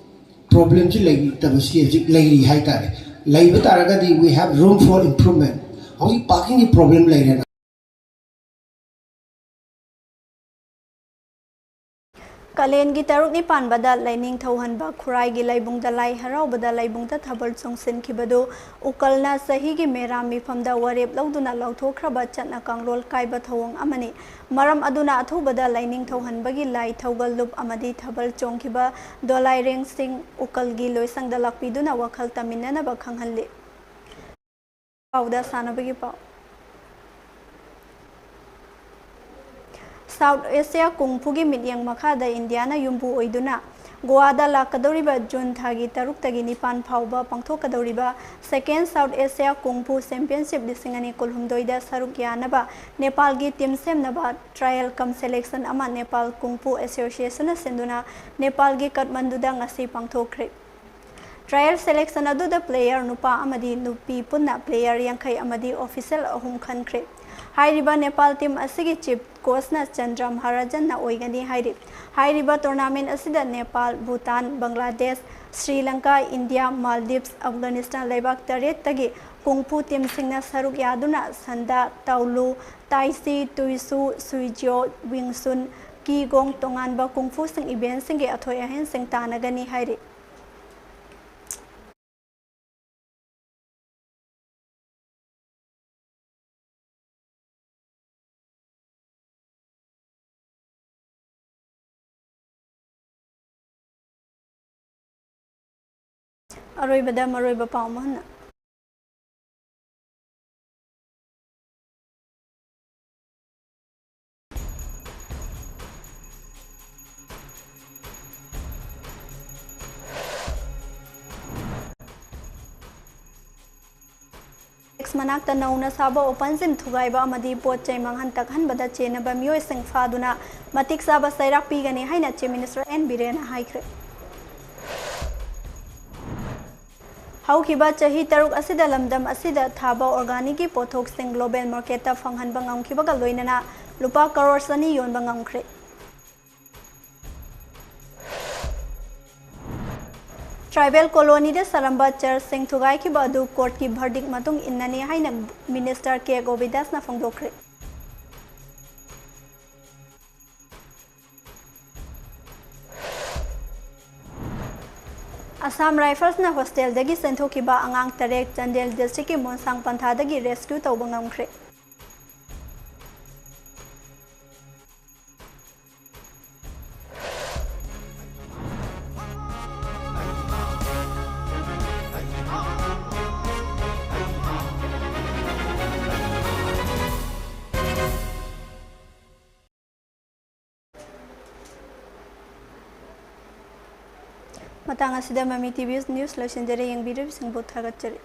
Problem ꯁꯤ ꯂꯩꯇꯕꯁꯤ ꯍꯧꯖꯤꯛ ꯂꯩꯔꯤ ꯍꯥꯏꯇꯥꯔꯦ꯫ ꯂꯩꯕ ꯇꯥꯔꯒꯗꯤ we have room for improvement. ꯍꯧꯖꯤꯛ parking ꯒꯤ problem ꯂꯩꯔꯦꯅ꯫ ꯀꯥꯂꯦꯟꯒꯤ ꯇꯔꯨꯛꯅꯤ ꯄꯥꯟꯕꯗ ꯂꯥꯏꯅꯤꯡꯊꯧ ꯍꯟꯕ ꯈꯨꯔꯥꯏꯒꯤ ꯂꯥꯏꯕꯨꯡꯗ ꯂꯥꯏ ꯍꯔꯥꯎꯕꯗ ꯂꯥꯏꯕꯨꯡꯗ ꯊꯥꯕꯜ ꯆꯣꯡꯁꯤꯟꯈꯤꯕꯗꯨ ꯎꯀꯜꯅ ꯆꯍꯤꯒꯤ ꯃꯦꯔꯥ ꯃꯤꯐꯝꯗ ꯋꯥꯔꯦꯞ ꯂꯧꯗꯨꯅ ꯂꯥꯎꯊꯣꯛꯈ꯭ꯔꯕ ꯆꯠꯅ ꯀꯥꯡꯂꯣꯟ ꯀꯥꯏꯕ ꯊꯧꯑꯣꯡ ꯑꯃꯅꯤ꯫ ꯃꯔꯝ ꯑꯗꯨꯅ ꯑꯊꯨꯕꯗ ꯂꯥꯏꯅꯤꯡꯊꯧ ꯍꯟꯕꯒꯤ ꯂꯥꯏ ꯊꯧꯒꯜ ꯂꯨꯞ ꯑꯃꯗꯤ ꯊꯥꯕꯜ ꯆꯣꯡꯈꯤꯕ ꯗꯣꯂꯥꯏꯔꯦꯡꯁꯤꯡ ꯎꯀꯜꯒꯤ ꯂꯣꯏꯁꯪꯗ ꯂꯥꯛꯄꯤꯗꯨꯅ ꯋꯥꯈꯜ ꯇꯝꯃꯤꯟꯅꯅꯕ ꯈꯪꯍꯜꯂꯤ꯫ ꯄꯥꯎꯗ ꯁꯥꯟꯅꯕꯒꯤ ꯄꯥꯎ꯫ ꯁꯥꯎꯠ ꯑꯦꯁꯤꯌꯥ ꯀꯨꯡꯐꯨꯒꯤ ꯃꯤꯠꯌꯦꯡ ꯃꯈꯥꯗ ꯏꯟꯗꯤꯌꯥꯅ ꯌꯨꯝꯕꯨ ꯑꯣꯏꯗꯨꯅ ꯒꯣꯋꯥꯗ ꯂꯥꯛꯀꯗꯧꯔꯤꯕ ꯖꯨꯟ ꯊꯥꯒꯤ ꯇꯔꯨꯛꯇꯒꯤ ꯅꯤꯄꯥꯟ ꯐꯥꯎꯕ ꯄꯥꯡꯊꯣꯛꯀꯗꯧꯔꯤꯕ Second South Asia Kung Fu Championship ꯂꯤꯁꯤꯡ ꯑꯅꯤ ꯀꯨꯟꯍꯨꯝꯗꯣꯏꯗ ꯁꯔꯨꯛ ꯌꯥꯅꯕ ꯅꯦꯄꯥꯜꯒꯤ team ꯁꯦꯝꯅꯕ trial cum selection ꯑꯃ ꯅꯦꯄꯥꯜ ꯀꯨꯡꯐꯨ ꯑꯦꯁꯣꯁꯤꯌꯦꯁꯟꯅ ꯁꯤꯟꯗꯨꯅ ꯅꯦꯄꯥꯜꯒꯤ ꯀꯠꯃꯟꯗꯨꯗ ꯉꯁꯤ ꯄꯥꯡꯊꯣꯛꯈ꯭ꯔꯦ꯫ Trial selection ꯑꯗꯨꯗ player ꯅꯨꯄꯥ ꯑꯃꯗꯤ ꯅꯨꯄꯤ ꯄꯨꯟꯅ player ꯌꯥꯡꯈꯩ ꯑꯃꯗꯤ official ꯑꯍꯨꯝ ꯈꯟꯈ꯭ꯔꯦ꯫ ꯍꯥꯏꯔꯤꯕ ꯅꯦꯄꯥꯜ team ꯑꯁꯤꯒꯤ chief coachꯅ ꯆꯟꯗ꯭ꯔ ꯃꯍꯥꯔꯥꯖꯟꯅ ꯑꯣꯏꯒꯅꯤ ꯍꯥꯏꯔꯤ꯫ ꯍꯥꯏꯔꯤꯕ tournament ꯑꯁꯤꯗ ꯅꯦꯄꯥꯜ, ꯚꯨꯇꯥꯟ, ꯕꯪꯒ꯭ꯂꯥꯗꯦꯁ, ꯁ꯭ꯔꯤ ꯂꯪꯀꯥ, ꯏꯟꯗꯤꯌꯥ, ꯃꯥꯜꯗꯤꯞꯁ, ꯑꯐꯒꯥꯅꯤꯁꯇꯥꯟ ꯂꯩꯕꯥꯛ ꯇꯔꯦꯠꯇꯒꯤ ꯀꯨꯡꯐꯨ teamꯁꯤꯡꯅ ꯁꯔꯨꯛ ꯌꯥꯗꯨꯅ ꯁꯟꯗꯥ, ꯇꯥꯎꯂꯨ, ꯇꯥꯏꯁꯤ, ꯇꯨꯏꯁꯨ, ꯁꯨꯏꯖꯤꯌꯣ, ꯋꯤꯡꯁꯨꯟ, ꯀꯤ ꯒꯣꯡ ꯇꯣꯉꯥꯟꯕ ꯀꯨꯡꯐꯨꯁꯤꯡ eventꯁꯤꯡꯒꯤ ꯑꯊꯣꯏ ꯑꯍꯦꯟꯁꯤꯡ ꯇꯥꯟꯅꯒꯅꯤ ꯍꯥꯏꯔꯤ꯫ ꯑꯔꯣꯏꯕꯗ ꯃꯔꯨꯑꯣꯏꯕ ꯄꯥꯎ ꯑꯃ ꯍꯟꯅ꯫ ꯃꯅꯥꯛꯇ ꯅꯧꯅ ꯁꯥꯕ open gym ꯊꯨꯒꯥꯏꯕ ꯑꯃꯗꯤ ꯄꯣꯠ ꯆꯩ ꯃꯥꯡꯍꯟ ꯇꯥꯛꯍꯟꯕꯗ ꯆꯦꯟꯅꯕ ꯃꯤꯑꯣꯏꯁꯤꯡ ꯐꯥꯗꯨꯅ ꯃꯇꯤꯛ ꯆꯥꯕ ꯆꯩꯔꯥꯛ ꯄꯤꯒꯅꯤ ꯍꯥꯏꯅ Chief Minister N ꯕꯤꯔꯦꯟꯅ ꯍꯥꯏꯈ꯭ꯔꯦ꯫ ꯍꯧꯈꯤꯕ ꯆꯍꯤ ꯇꯔꯨꯛ ꯑꯁꯤꯗ ꯂꯝꯗꯝ ꯑꯁꯤꯗ ꯊꯥꯕ organicꯀꯤ ꯄꯣꯠꯊꯣꯛꯁꯤꯡ global marketꯇ ꯐꯪꯍꯟꯕ ꯉꯝꯈꯤꯕꯒ ꯂꯣꯏꯅꯅ ꯂꯨꯄꯥ ꯀꯔꯣꯔ ꯆꯅꯤ ꯌꯣꯟꯕ ꯉꯝꯈ꯭ꯔꯦ꯫ Tribal colonyꯗ ꯁꯥꯔꯝꯕ churchꯁꯤꯡ ꯊꯨꯒꯥꯏꯈꯤꯕ ꯑꯗꯨ courtꯀꯤ verdict ꯃꯇꯨꯡ ꯏꯟꯅꯅꯤ ꯍꯥꯏꯅ Minister ꯀꯦ ꯒꯣꯕꯤꯟꯗꯥꯁꯅ ꯐꯣꯡꯗꯣꯛꯈ꯭ꯔꯦ꯫ Assam Riflesꯅ hostelꯗꯒꯤ ꯆꯦꯟꯊꯣꯛꯈꯤꯕ ꯑꯉꯥꯡ ꯇꯔꯦꯠ ꯆꯥꯟꯗꯦꯜ districtꯀꯤ ꯃꯣꯟꯁꯥꯡ ꯄꯟꯊꯥꯗꯒꯤ rescue ꯇꯧꯕ ꯉꯝꯈ꯭ꯔꯦ꯫ ꯃꯇꯥꯡ ꯑꯁꯤꯗ ꯃꯃꯤ TV News ꯂꯣꯏꯁꯤꯟꯖꯔꯦ꯫ ꯌꯦꯡꯕꯤꯔꯤꯕꯁꯤꯡꯕꯨ ꯊꯥꯒꯠꯆꯔꯤ꯫